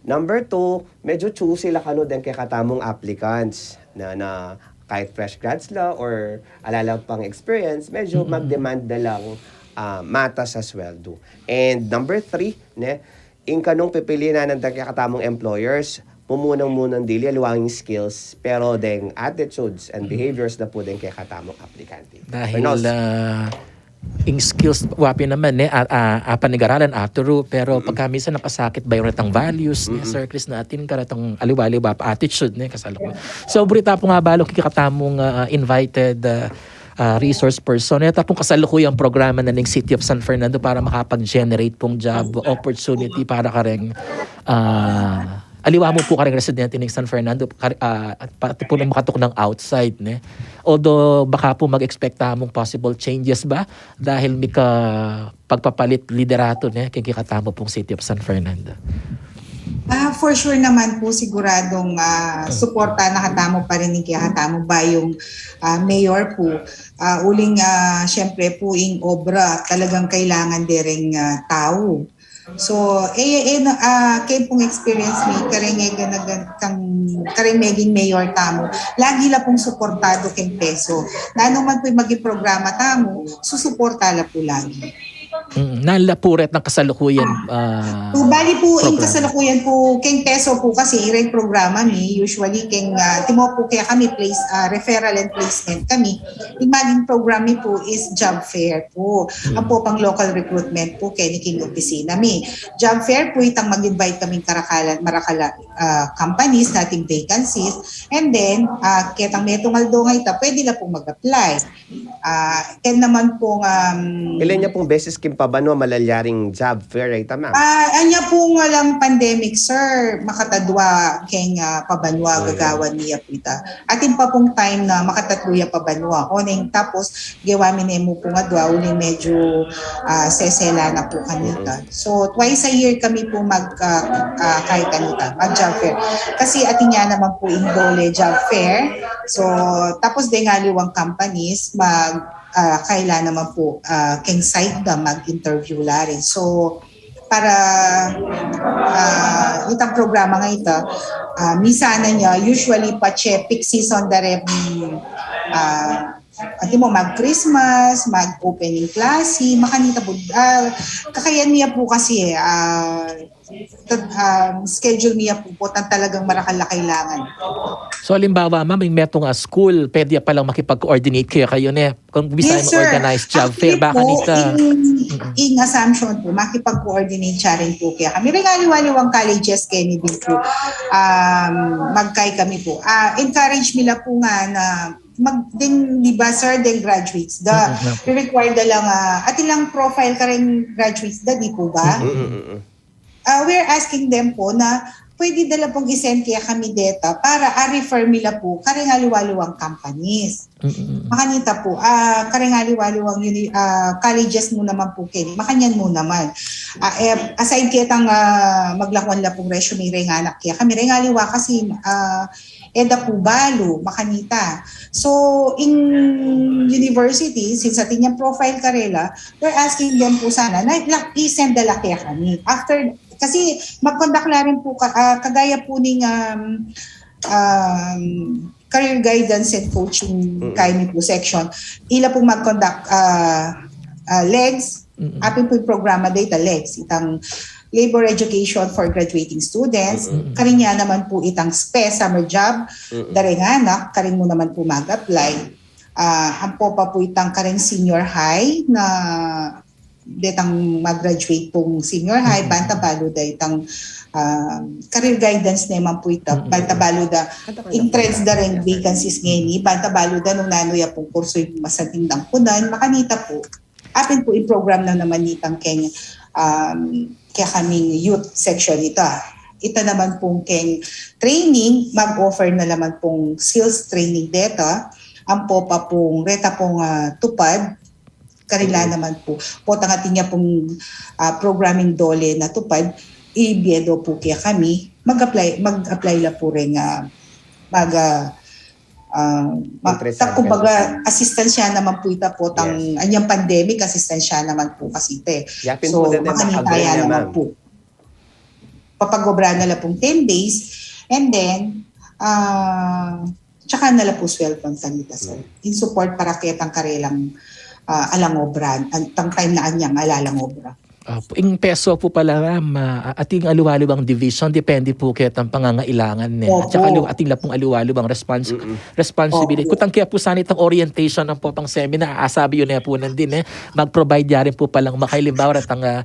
Number two, medyo choosy la kanu deng kekatamung applicants na, na kahit fresh grads la or ala la pang experience, medyo mag-demand da lang, ah, matas a sweldo. And number three, ne, ing kanung pipilian na deng kekatamung employers, mumunang-munang dili aliwang skills, pero deng attitudes and behaviors na pu deng kekatamung aplikante. Dahil, Renos, ah, ing skills, wa pin naman, ne, a, a, a panigaralan, aturu, pero pagka minsan nakasakit ba yung retang values, ne, circles natin, karetang aliwa-aliwa pa attitude, ne, kasalukuyan. So, buri ta pung abalu king kekatamung, ah, invited, ah, ah, resource person. Ita pung kasalukuyang programa na ning City of San Fernando para makapag-generate pung job opportunity para kareng, ah, aliwa mu pu kareng residente ning San Fernando, kar-, ah, at pati pu nang makatuknang outside, ne? Although, baka pu mag-expect tamung possible changes ba? Dahil mika pagpapalit liderato, ne? King kekatamu pung City of San Fernando. Ah, for sure naman po, siguradong, ah, suporta na katamu pa rin ing kekatamu bayung, ah, mayor po. Ah, uling, ah, syempre po, ing obra, talagang kailangan dereng, ah, tau. So, eh, eh, no, ah, keng pung experience mi, kareng, eh, ganagan, kang, kareng meging mayor tamu, lagi la pung suportado keng PESO. Nanu man pu ing maging programa tamu, susuporta la pu lagi. Mm, nanu la pu retang kasalukuyan, ah, So, bali pu, ing programa? Kasalukuyan pu, keng PESO pu kasi, ira ing programa mi, usually keng, ah, timo pu kaya kami, place, ah, referral and placement kami. Ing maging program mi pu is job fair pu. Ampo pang local recruitment pu, keni king opisina mi. Job fair pu, itang mag-invite kaming karakalan, marakal a, ah, companies, ating vacancies. And then, ah, ketang metung aldo nga ita, pwede la pung mag-apply. Ah, ken naman pung, um, Ilan ya pung beses king pabanua malalyaring job fair, ay tama? Ah, anya pung walang pandemic, sir, makatadwa keng, ah, pabanua gagawan mi ya pu ita. Atin pa pung time na makatatlu ya pabanua. Oneng tapos, gewa mi ne mu pung adwa, uling medyo, ah, sesela na pu kanita. So, twice a year kami pu mag, ah, ah, kay kanita, mag job fair. Kasi atin ya naman pu ing DOLE job fair. So, tapos deng aliwang companies, mag, ah, kaila naman pu, ah, keng site da, mag-interview la rin. So, para, ah, itang programa nga ita, ah, minsan na niya, usually patse peak season da rin, ah, atin mu, mag-Christmas, mag-opening class, makanita pu, ah, kakayan mi ya pu kasi, eh, ah, tad-, ah, schedule mi ya pu, potang talagang marakal a kailangan. So, halimbawa, ma'am, ing metung a school, pwede ya palang makipag-coordinate kekayu, ne? Kung bisa Yes, sir. Organized job fair, Actually baka po, nita. in, in assumption po, makipag-coordinate siya rin po kaya kami. Ring aliwa-aliwang colleges keni din po, um, magkay kami po. Ah, encourage nila po nga na mag, ding, di ba, sir, ding graduates da. Mm, mm. Re-require da lang, ah, atin lang profile kareng graduates da, di po ba? Mm-mm. Ah, we're asking them po na pwede da la pong i-send kaya kami deta para, ah, refer mi la po kareng aliwa-aliwang companies. Mm-mm. Makanita po, ah, kareng aliwa-aliwang uni-, ah, colleges mu naman po keni, makanyan mu naman. Ah, eh, aside ketang, ah, maglakuan la pong resume reng anak kaya kami, reng aliwa kasi, ah, e da po balu, makanita. So, in university, since atin yang profile karela, we're asking them po sana na, na i-send da la kaya kami. After, kasi mag-conduct la rin po, ka-, ah, kagaya po ning, um, um, career guidance and coaching, Mm. kaya mi po section. Ila po mag-conduct, ah, ah, legs, Mm-mm. apin po yung programa da ita, legs, itang labor education for graduating students. Mm-mm. Karin ya naman po itang SPES, summer job, Mm-mm. dareng anak, karin mu naman po mag-apply. Ah, ampo pa po itang kareng senior high na detang mag-graduate pong senior high, Mm-mm. banta balu da itang, ah, career guidance naman po ita, Mm-mm. banta balu da ing trends da reng vacancies ngeni, banta balu da nung nanu ya pong kursu yung masatindang kunan, makanita po. Apin po ing program na naman nitang keng, um, kaya kaming youth section ita. Ita naman pong keng training, mag-offer na naman pong skills training deta. Ampo pa pong reta pong, ah, TUPAD, karela naman po. Potang atin ya pong, ah, programing DOLE na TUPAD, ibie do po kaya kami, mag-apply, mag-apply la po reng, ah, mag, ah, ah, ma-, Interesado ta-, kumbaga, ka. assistance ya naman po ita potang, Yes. anyang pandemic, assistance ya naman po kasi ita. Yapin So, po na din makanita mag-agree ya na, naman ma'am. po. Papag-obra na la pong ten days, and then, ah, tsaka na la po sweldo ang kanita, sir. Mm. In support para ketang karelang, ah, alang obra, an-, tang time na anyang ala lang obra. Apo, ing PESO po pala, ma'am, ah, atin aliwa-aliwang division, depende po ketang pangangailangan, ne. At saka Opo. aliwa-, atin la pong aliwa-aliwang respons-, Mm-mm. responsibility. Opo. Kutang kaya po sana itang orientation, ampo pang seminar, ah, sabi yu ne po nandin, eh, mag-provide ya rin po palang makalimbawa retang, ah,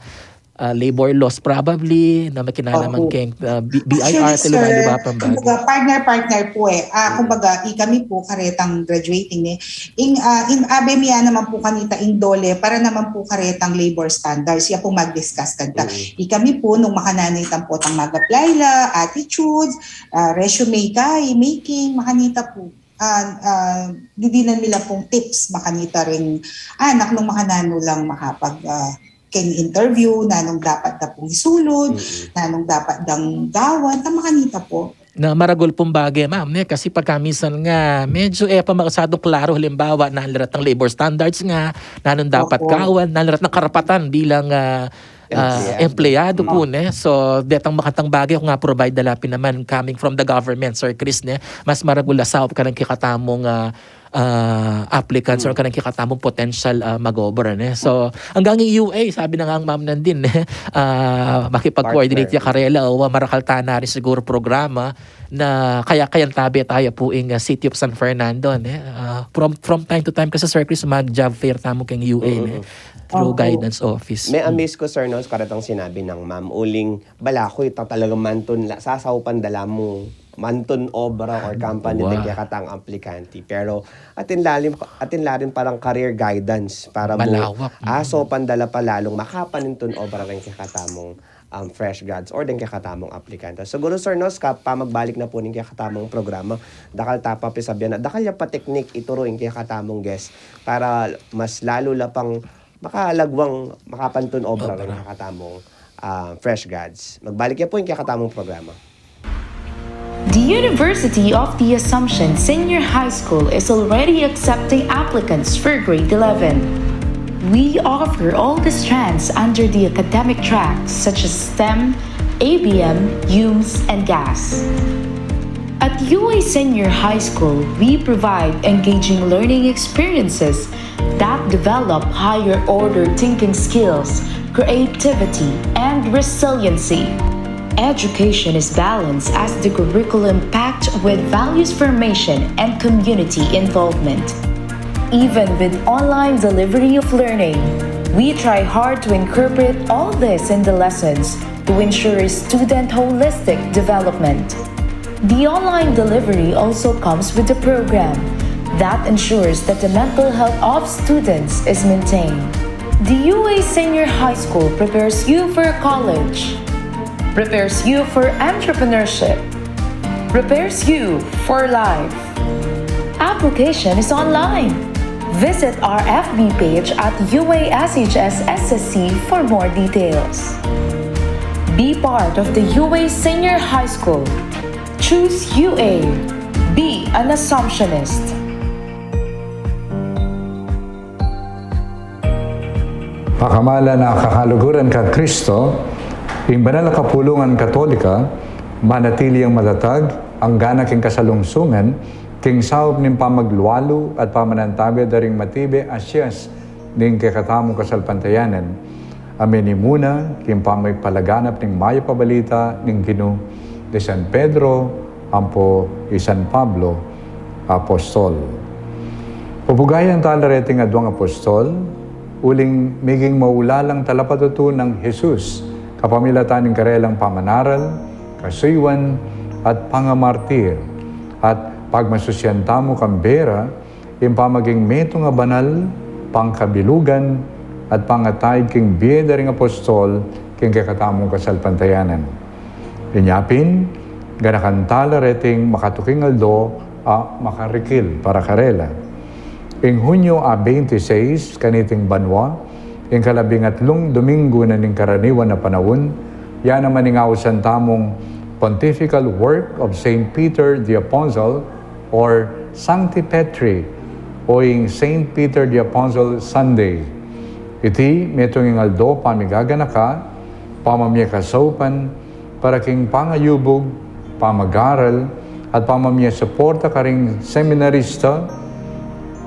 ah, labor laws probably, na makinalaman Opo. keng, ah, B-, B I R, Actually, sir, aliwa-aliwa pang body. Kumbaga, partner-partner po eh. Ah, Mm. kumbaga, i kami po, karetang graduating eh. Ing, ah, in abe mi ya naman po kanita ing DOLE, para naman po karetang labor standards. Ya po mag-discuss kanta. Mm. I kami po, nung makananu itang potang mag-apply la, attitudes, ah, resume kay, making, makanita po. Ah, ah, didinan mi la pong tips, makanita ring anak nung makananu lang makapag, ah, keng interview, nanung dapat da pong isulud, Mm. nanung dapat dang gawan, ta makanita po. Na maragul pong bage, ma'am, ne? Kasi pagka minsan nga, medyo e pa masyadong klaro, halimbawa, nanu la retang labor standards nga, nanung dapat Opo. gawan, nanu la retang karapatan bilang, ah, ah, empleyado pu, ne? So, detang makatang bagay ku nga provide da la pin naman coming from the government, Sir Chris, ne? Mas maragul la saup karing kekatamung, ah, ah, applicants or karing kekatamung potential, ah, mag-obra, ne? So, anggang ing U A, sabi na nga ng ma'am nandin, ne? Ah, makipag-coordinate ya karela o marakal tana rin siguro programa na kaya, kayang tabe taya pu ing, ah, City of San Fernando, ne? Ah, from, from time to time kasi, Sir Chris, mag-job fair tamu keng U A, ne? Through guidance office. May amaze ko, Sir, no, sa karetang sinabi nang ma'am, uling balaku ita talaga mantun la, sasaupan da la mu mantun obra or company deng kekatang aplikante. Pero atin la rin, atin la rin parang career guidance para mu asaupan da la pa lalung makapanintun obra deng kekatamung, um, fresh grads or deng kekatamung aplikante. Siguro, Sir, no, sa pamagbalik na pu ning kekatamung programa, dakal ta pa pisabian na dakal ya pa teknik ituru ing kekatamung guest para mas lalu la pang makalagwang makapantun obra ring kekatamung, ah, fresh grads. Magbalik ya pu ing kekatamung programa. The University of the Assumption Senior High School is already accepting applicants for grade eleven. We offer all the strands under the academic tracks such as STEM, A B M, UMS, and GAS. At U A Senior High School, we provide engaging learning experiences that develop higher order thinking skills, creativity, and resiliency. Education is balanced as the curriculum packed with values formation and community involvement. Even with online delivery of learning, we try hard to incorporate all this in the lessons to ensure student holistic development. The online delivery also comes with a program that ensures that the mental health of students is maintained. The U A Senior High School prepares you for college, prepares you for entrepreneurship, prepares you for life. Application is online. Visit our F B page at U A S H S S S C for more details. Be part of the U A Senior High School. Choose U A. Be an Assumptionist. Pakamalan a kakaluguran kang Kristo, ing banal a kapulungan Katolika, manatili yang matatag, angga na king kasalungsungan, king saup ning pamaglualu at pamanantabe da ring matibe a sias ning kekatamung kasalpantayanan, a minimuna king pamipalaganap ning mayap a balita ning Ginu di San Pedro ampo i San Pablo, apostol. Pupugayan tala reting aduang apostol, uling miging maulalang talapatutu nang Jesus, kapamilatan ning karelang pamanaral, kasuyuan, at pangamartir, at pagmasusian tamu kang bie ra, ing pamaging metung a banal, pangkabilugan, at pangataid king bie da ring apostol king kekatamung kasalpantayanan. Inya pin, ganakan tala reting makatuking aldo a makarikil para karela. Ing Hunyo a twenty-six, kaniting banua, ing kalabing atlung Dominggu na ning karaniwan a panaun, ya naman ing ausan tamung Pontifical Work of Saint Peter the Apostle or Sancti Petri o ing Saint Peter the Apostle Sunday. Iti metung ing aldo pamigaganaka, pamamie kasaupan, para king pangayubug, pamagaral, at pamamie suporta karing seminarista,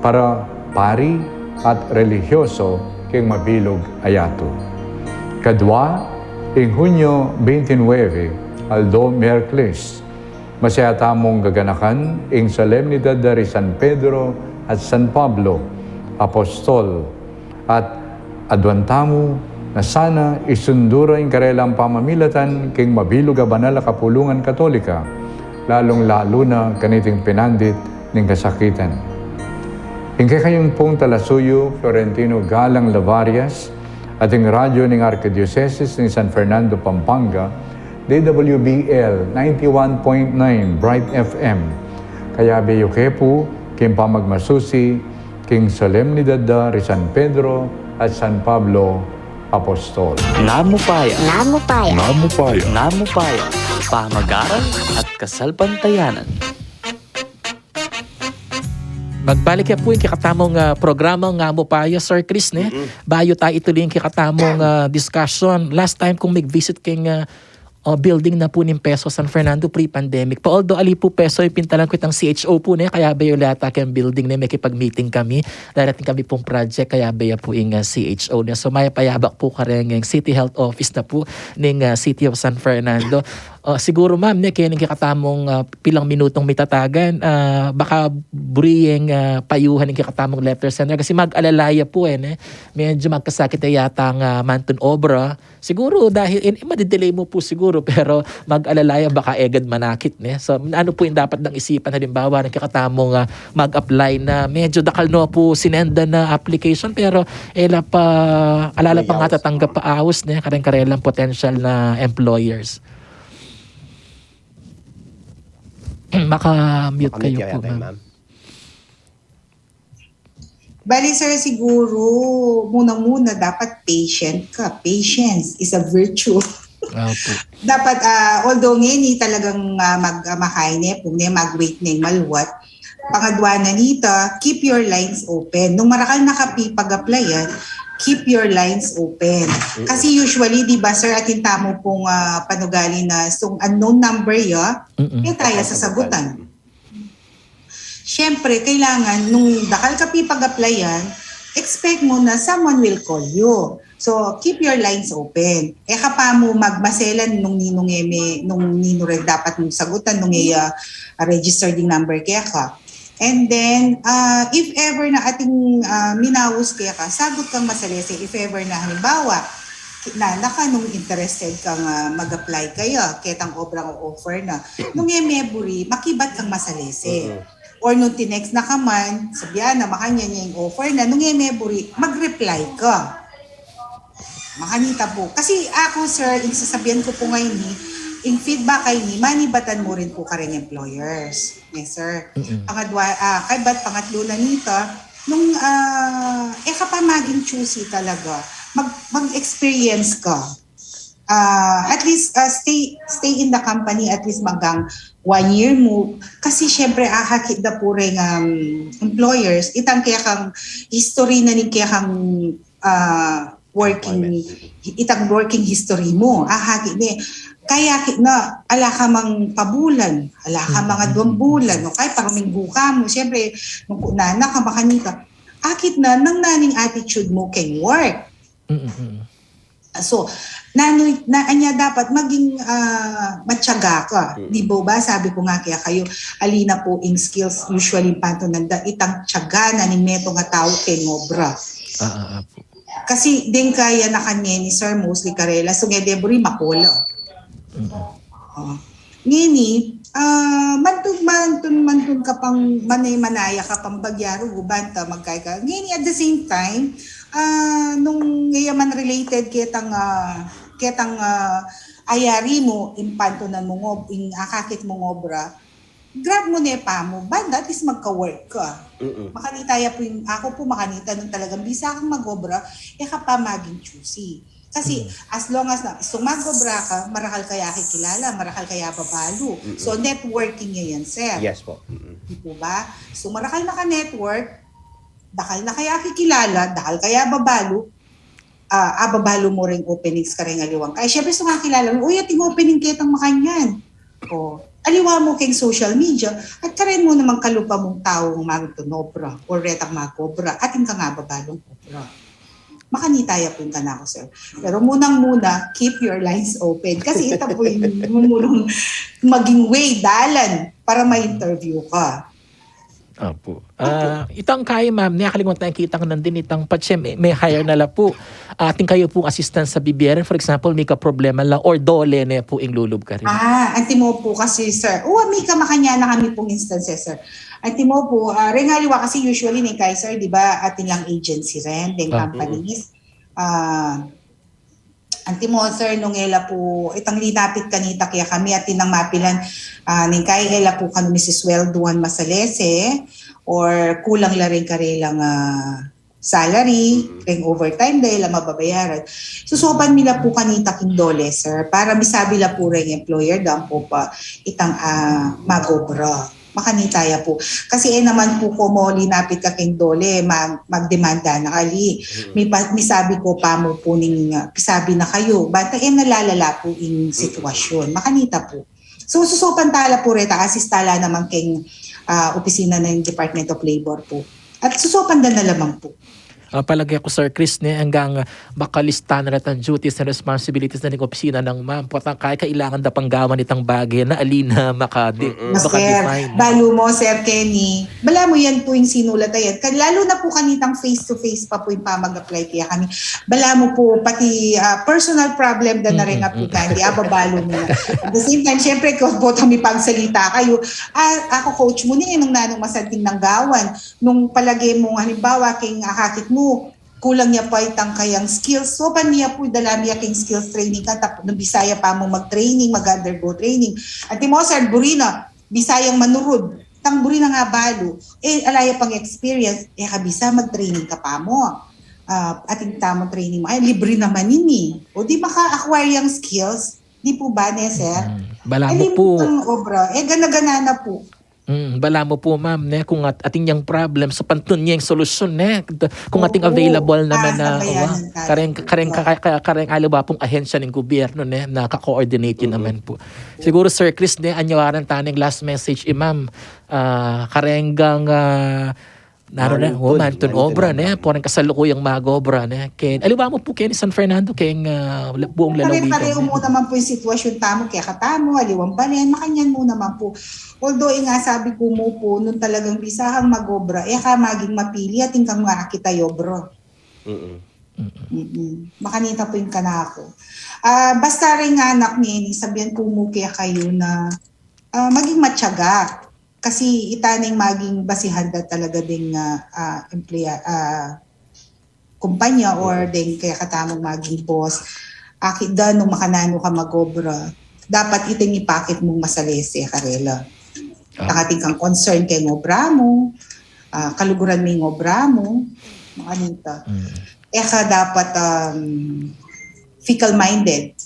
para pari at relihiyoso king mabilug a yatu. Kadua, ing Hunyo twenty-nine, aldo Miyerkules, masaya tamung gaganakan ing solemnidad da ri San Pedro at San Pablo, apostol, at aduan tamu na sana isundu ra ing karelang pamamilatan king mabilug a banal a kapulungan Katolika, lalung-lalu na kaniting pinandit ning kasakitan. Ing kekayu pung talasuyu, Florentino Galang Lavarias, at ing radyu ning Arkidiosesis ning San Fernando, Pampanga, D W B L ninety-one point nine Bright F M. Kayabe yu ke pu king pamagmasusi king solemnidad da ri San Pedro at San Pablo Apostol. Namupaya. Namupaya. Namupaya. Namupaya. Pamagaral at kasalpantayanan. Magbalik ya pu ing kekatamung, ah, programa, nga mu pa ya, Sir Chris, ne? Bayu ta ituloy ing kekatamung, ah, discussion. Last time kung mig-visit keng, ah, ah, building na pu ning PESO San Fernando pre-pandemic pa. Although ali pu PESO ing pintalan ku, itang C H O pu, ne? Kayabe yu la yata keng building, ne? Mekipag-meeting kami. Darating kami pung project, kayabe ya pu ing, ah, C H O, ne? So, mayap a yabak pu kareng City Health Office na pu ning, ah, City of San Fernando. Ah, siguru, ma'am, ne, keni ing kekatamung, ah, pilang minutung mitatagan, ah, baka buri yeng, ah, payuhan ing kekatamung letter sender kasi mag-alala ya pu, e, ne? Medyo magkasakit ya yata ing, ah, mantun obra. Siguru dahil, in, madidelay mu pu siguru, pero mag-alala ya baka e gad manakit, ne? So, nanu pu ing dapat dang isipan, halimbawa, ing kekatamung, ah, mag-apply na, medyo dakal no pu sinendan na application, pero e la pa, ala la pa ngatatanggap pa aus, ne, kareng karelang potential na employers. Maka-mute kayu pu, ma'am. Bali, sir, siguru, muna-muna, dapat patient ka. Patience is a virtue. Opo. Dapat, ah, although ngeni talagang, ah, mag-, ah, mahayne pu, ne, mag-wait ne maluwat. Pangadwa na nita, keep your lines open. Nung marakal na ka pipag-applyan, keep your lines open. Kasi usually, di ba, sir, atin tamu pung, ah, panugali na, sung unknown number ya, e taya sasagutan. Siyempre, kailangan, nung dakal ka pipag-applyan, expect mu na someone will call you. So, keep your lines open. E ka pa mu magmaselan nung ninung e me, nung ninu reng dapat mung sagutan, nung e ya, ah, registered ing number keka. And then, ah, if ever na atin, ah, minaus keka, sagut kang masalese. If ever na, halimbawa, ki-, na, naka nung interested kang, ah, mag-apply kaya, ketang obrang offer na. Nung e me buri, makibat kang masalese. Or nung tinext na ka man, sabian na, makanyan ya ing offer na, nung e me buri, mag-reply ka. Makanita pu. Kasi aku, sir, ing sasabian ku pu ngeni, ing feedback ngeni, manibatan mu rin pu kareng employers. Yes, sir. Pangadwa, ah, kaybat pangatlu na nita, nung, ah, e ka pa maging choosy talaga, mag-, mag-experience ka. Ah, at least, ah, stay, stay in the company at least hanggang one year mu. Kasi siyempre, ahakit da pu reng, um, employers, itang kekang history na ning kekang, ah, working, itang working history mu. Ahakit ne. Kaya ki-, na, ala ka mang pabulan, ala ka mang adwang bulan, o kaya parang minggu ka mu. Siyempre, nung ku-, na, na ka makanita. Akit na, nanu na ning attitude mu keng work. So, nanu, na, anya dapat maging, ah, matyaga ka. Di ba, ba? Sabi ku nga kekayu, ali na pu ing skills, usually, pantunan da, itang tyaga na ning metung a tau keng obra. Ah, ah, ah, pu. Kasi, deng kaya na kanyan ni sir, mostly karela, so, ngeni buri makola. Oh. Ngeni, ah, mantun, mantun, mantun ka pang mane-, manaya ka pang bagya rugu banta magkaya ka. Ngeni, at the same time, ah, nung ngeni man related ketang, ah, ketang, ah, ayari mu, ing pantunan mung ob-, ing akakit mung obra, grab mu ne pa mu, banda, at least magka-work ka. Makanita ya pu ing, aku pu makanita nung talagang bisa kang mag-obra, e ka pa maging choosy. Kasi, as long as na, sumag-obra ka, marakal ka ya kikilala, marakal ka ya babalu. So, networking ya yan, sir. Yes po. Di po ba? So, marakal na ka network, dakal na ka ya kikilala, dakal ka ya babalu, ah, ababalu mu ring openings kareng aliwang. Kaya, syempre, sumag-kilala mu, "Uy, ating opening ketang makanyan." O, aliwa mu keng social media, at karen mu namang kalupa mung taung magtunobra, o retang mag-obra, atin kang ababalung obra. Makanita ya pu ing kanaku, sir. Pero munang-muna, keep your lines open. Kasi ita pu ing mumunang maging way, dalan, para ma-interview ka. Apu. Ah, itang kaya, ma'am, nia kalimut tang kitang nandin itang patse me-, me-hire na la pu. Atin kayu pung assistance sa B B R N, for example, mika problema la or dole ne pu ing lulub karin. Ah, antimo pu kasi, sir. O, mika makanyan na kami pung instances, sir. Antimo pu, ah, reng aliwa kasi usually ning kaya, sir, di ba, atin lang agency rin, deng companies. Ah, antimo, sir, nung e la pu, itang linapit kanita kekami, atin nang mapilan, ah, ning kaya e la pu kanu misiswelduan masalese, or kulang la rin karelang, ah, salary, reng overtime da e la mababayaran. Susuban mi la pu kanita king dole, sir, para misabi la pu reng employer, dang pu pa itang, ah, mag-obra. Makanita ya pu. Kasi e naman pu komo linapit ka keng DOLE, mag-, magdemanda na kali. Mipa-, misabi ko pa mu pu ning, ah, pisabi na kayu. Banta e nalalala pu ing sitwasyun. Makanita pu. So, susopan tala pu reta, assist tala naman keng, ah, opisina ning Department of Labor pu. At susopan da na lamang pu. Ah, palage ku, Sir Chris, ne, anggang, ah, makalista na retang duties and responsibilities na ning opisina nang ma'am. Potang kaya kailangan da pang gawan itang bage na ali na makadi-, makadefine. Balu mu, Sir Kenny. Balamu yan pu ing sinulat a yan. Ka-, lalu na pu kanitang face-to-face pa pu ing pamag-apply kaya kami. Balamu pu pati, ah, personal problem da na rin aplikante. Ababalu mu na. At the same time, syempre, kung botang mipagsalita kayu, ah, aku coach mu ne, nung nanung masanting nang gawan. Nung palage mung halimbawa, keng akakit mu, kulang ya pa itang kayang skills. So, pan ya pu, dala mi ya keng skills training ka, tap-, nung bisa ya pa mu mag-training, mag-undergo training. Antimo, Sir, buri na, bisa yang manurud. Tang buri na nga balu. E, ala ya pang experience, e ka bisa mag-training ka pa mu. Ah, atin tamung training mu. Ay, libre naman ini. O di maka-acquire yang skills. Di pu ba, ne, Sir? Balamu pu. Ay, di pu pang obra. E, gana-gana na pu. Mm, balamu pu, ma'am, ne, kung at-, atin yang problem, sa pantun yang solusyon, ne, kung atin available naman na, sabayan tala. Kareng, kareng, ka-, ka-, kareng aliwa pung ahensya ning gobyerno, ne, na ka-coordinate yu naman pu. Siguru, Sir Chris, ne, anyaran ta ning last message, i ma'am, ah, kareng gang, ah, naru na, mantun obra, ne, poreng kasalukuyang mag-obra, ne, ken, aliwa mu pu ken San Fernando, ken, ah, buong lalawigan, ne. Pare-pareho mu naman pu ing sitwasyun tamu, kaya katamu, aliwang balen, makanyan mu naman pu. Although, ing sabi ku mu pu, nung talagang bisa kang mag-obra, e ka maging mapili, atin kang makakita ya obra. Mm-mm. Makanita pu ing kanaku. Ah, basta rin nga anak ngeni, sabian ku mu kekayu na, ah, maging matyaga. Kasi ita na ing maging basihan da talaga ding, ah, ah, empleya-, ah, kumpanya or deng kekatamung maging boss, akit da nung makananu ka mag-obra, dapat ita ing ipakit mung masalese karela. Nung atin kang concern keng obra mu, ah, kaluguran mu ing obra mu, makanita. E ka dapat, um, fickle-minded,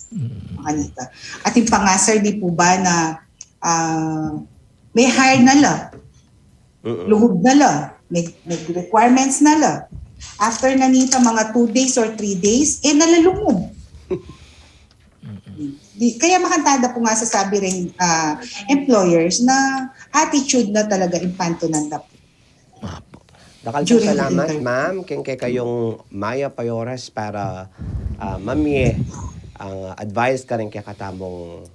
makanita. Atin pa nga, Sir, di pu ba na, ah, me-hire na la. Luhub na la, may, may requirements na la. After na nita, mga two days or three days, e na la lumub. Di, kaya makantada pu nga sasabi ring, ah, employers na attitude na talaga ing pantunan da pu. Dakal pung salamat, ma'am, keng kekayung mayap a oras para, ah, mamie ing advice karing kekatamung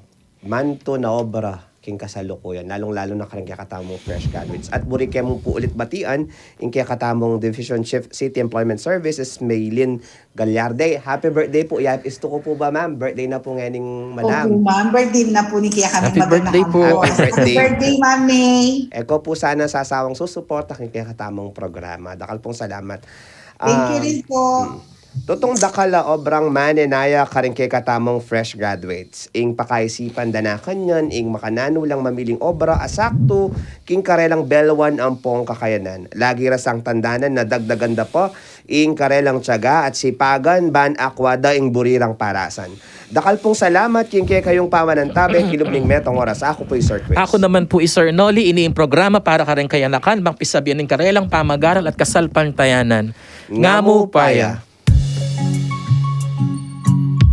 mantun a obra king kasalukuyan, lalung-lalu na karing kekatamung fresh graduates. At buri ke mu pu ulit batian ing kekatamung Division Chief City Employment Services, Maylin Gagliarde. Happy birthday pu. Yap, istu ku pu ba, ma'am? Birthday na pu ngening madam. Opu, ma'am. Birthday na pu ning kekami. Happy birthday pu. Happy birthday, Ma'am May. E ko pu sana sasawang susuporta king kekatamung programa. Dakal pung salamat. Thank you rin po. Tutung dakal a obrang manenaya karing kekatamung fresh graduates. Ing pakaisipan da na kanyan ing makananu lang mamiling obra a saktu king karelang belwan ampong kakayanan. Lagi ra sang tandanan na dagdagan da pa ing karelang tiyaga at sipagan ban akwa da ing buri rang parasan. Dakal pung salamat king kekayung pamanantabe king lub ning metung oras. Aku pu i Sir Chris. Aku naman pu i Sir Noli. Ini ing programa para karing kayanakan, bang pisabian ing karelang pamagaral at kasalpantayanan. Ngamu pa ya.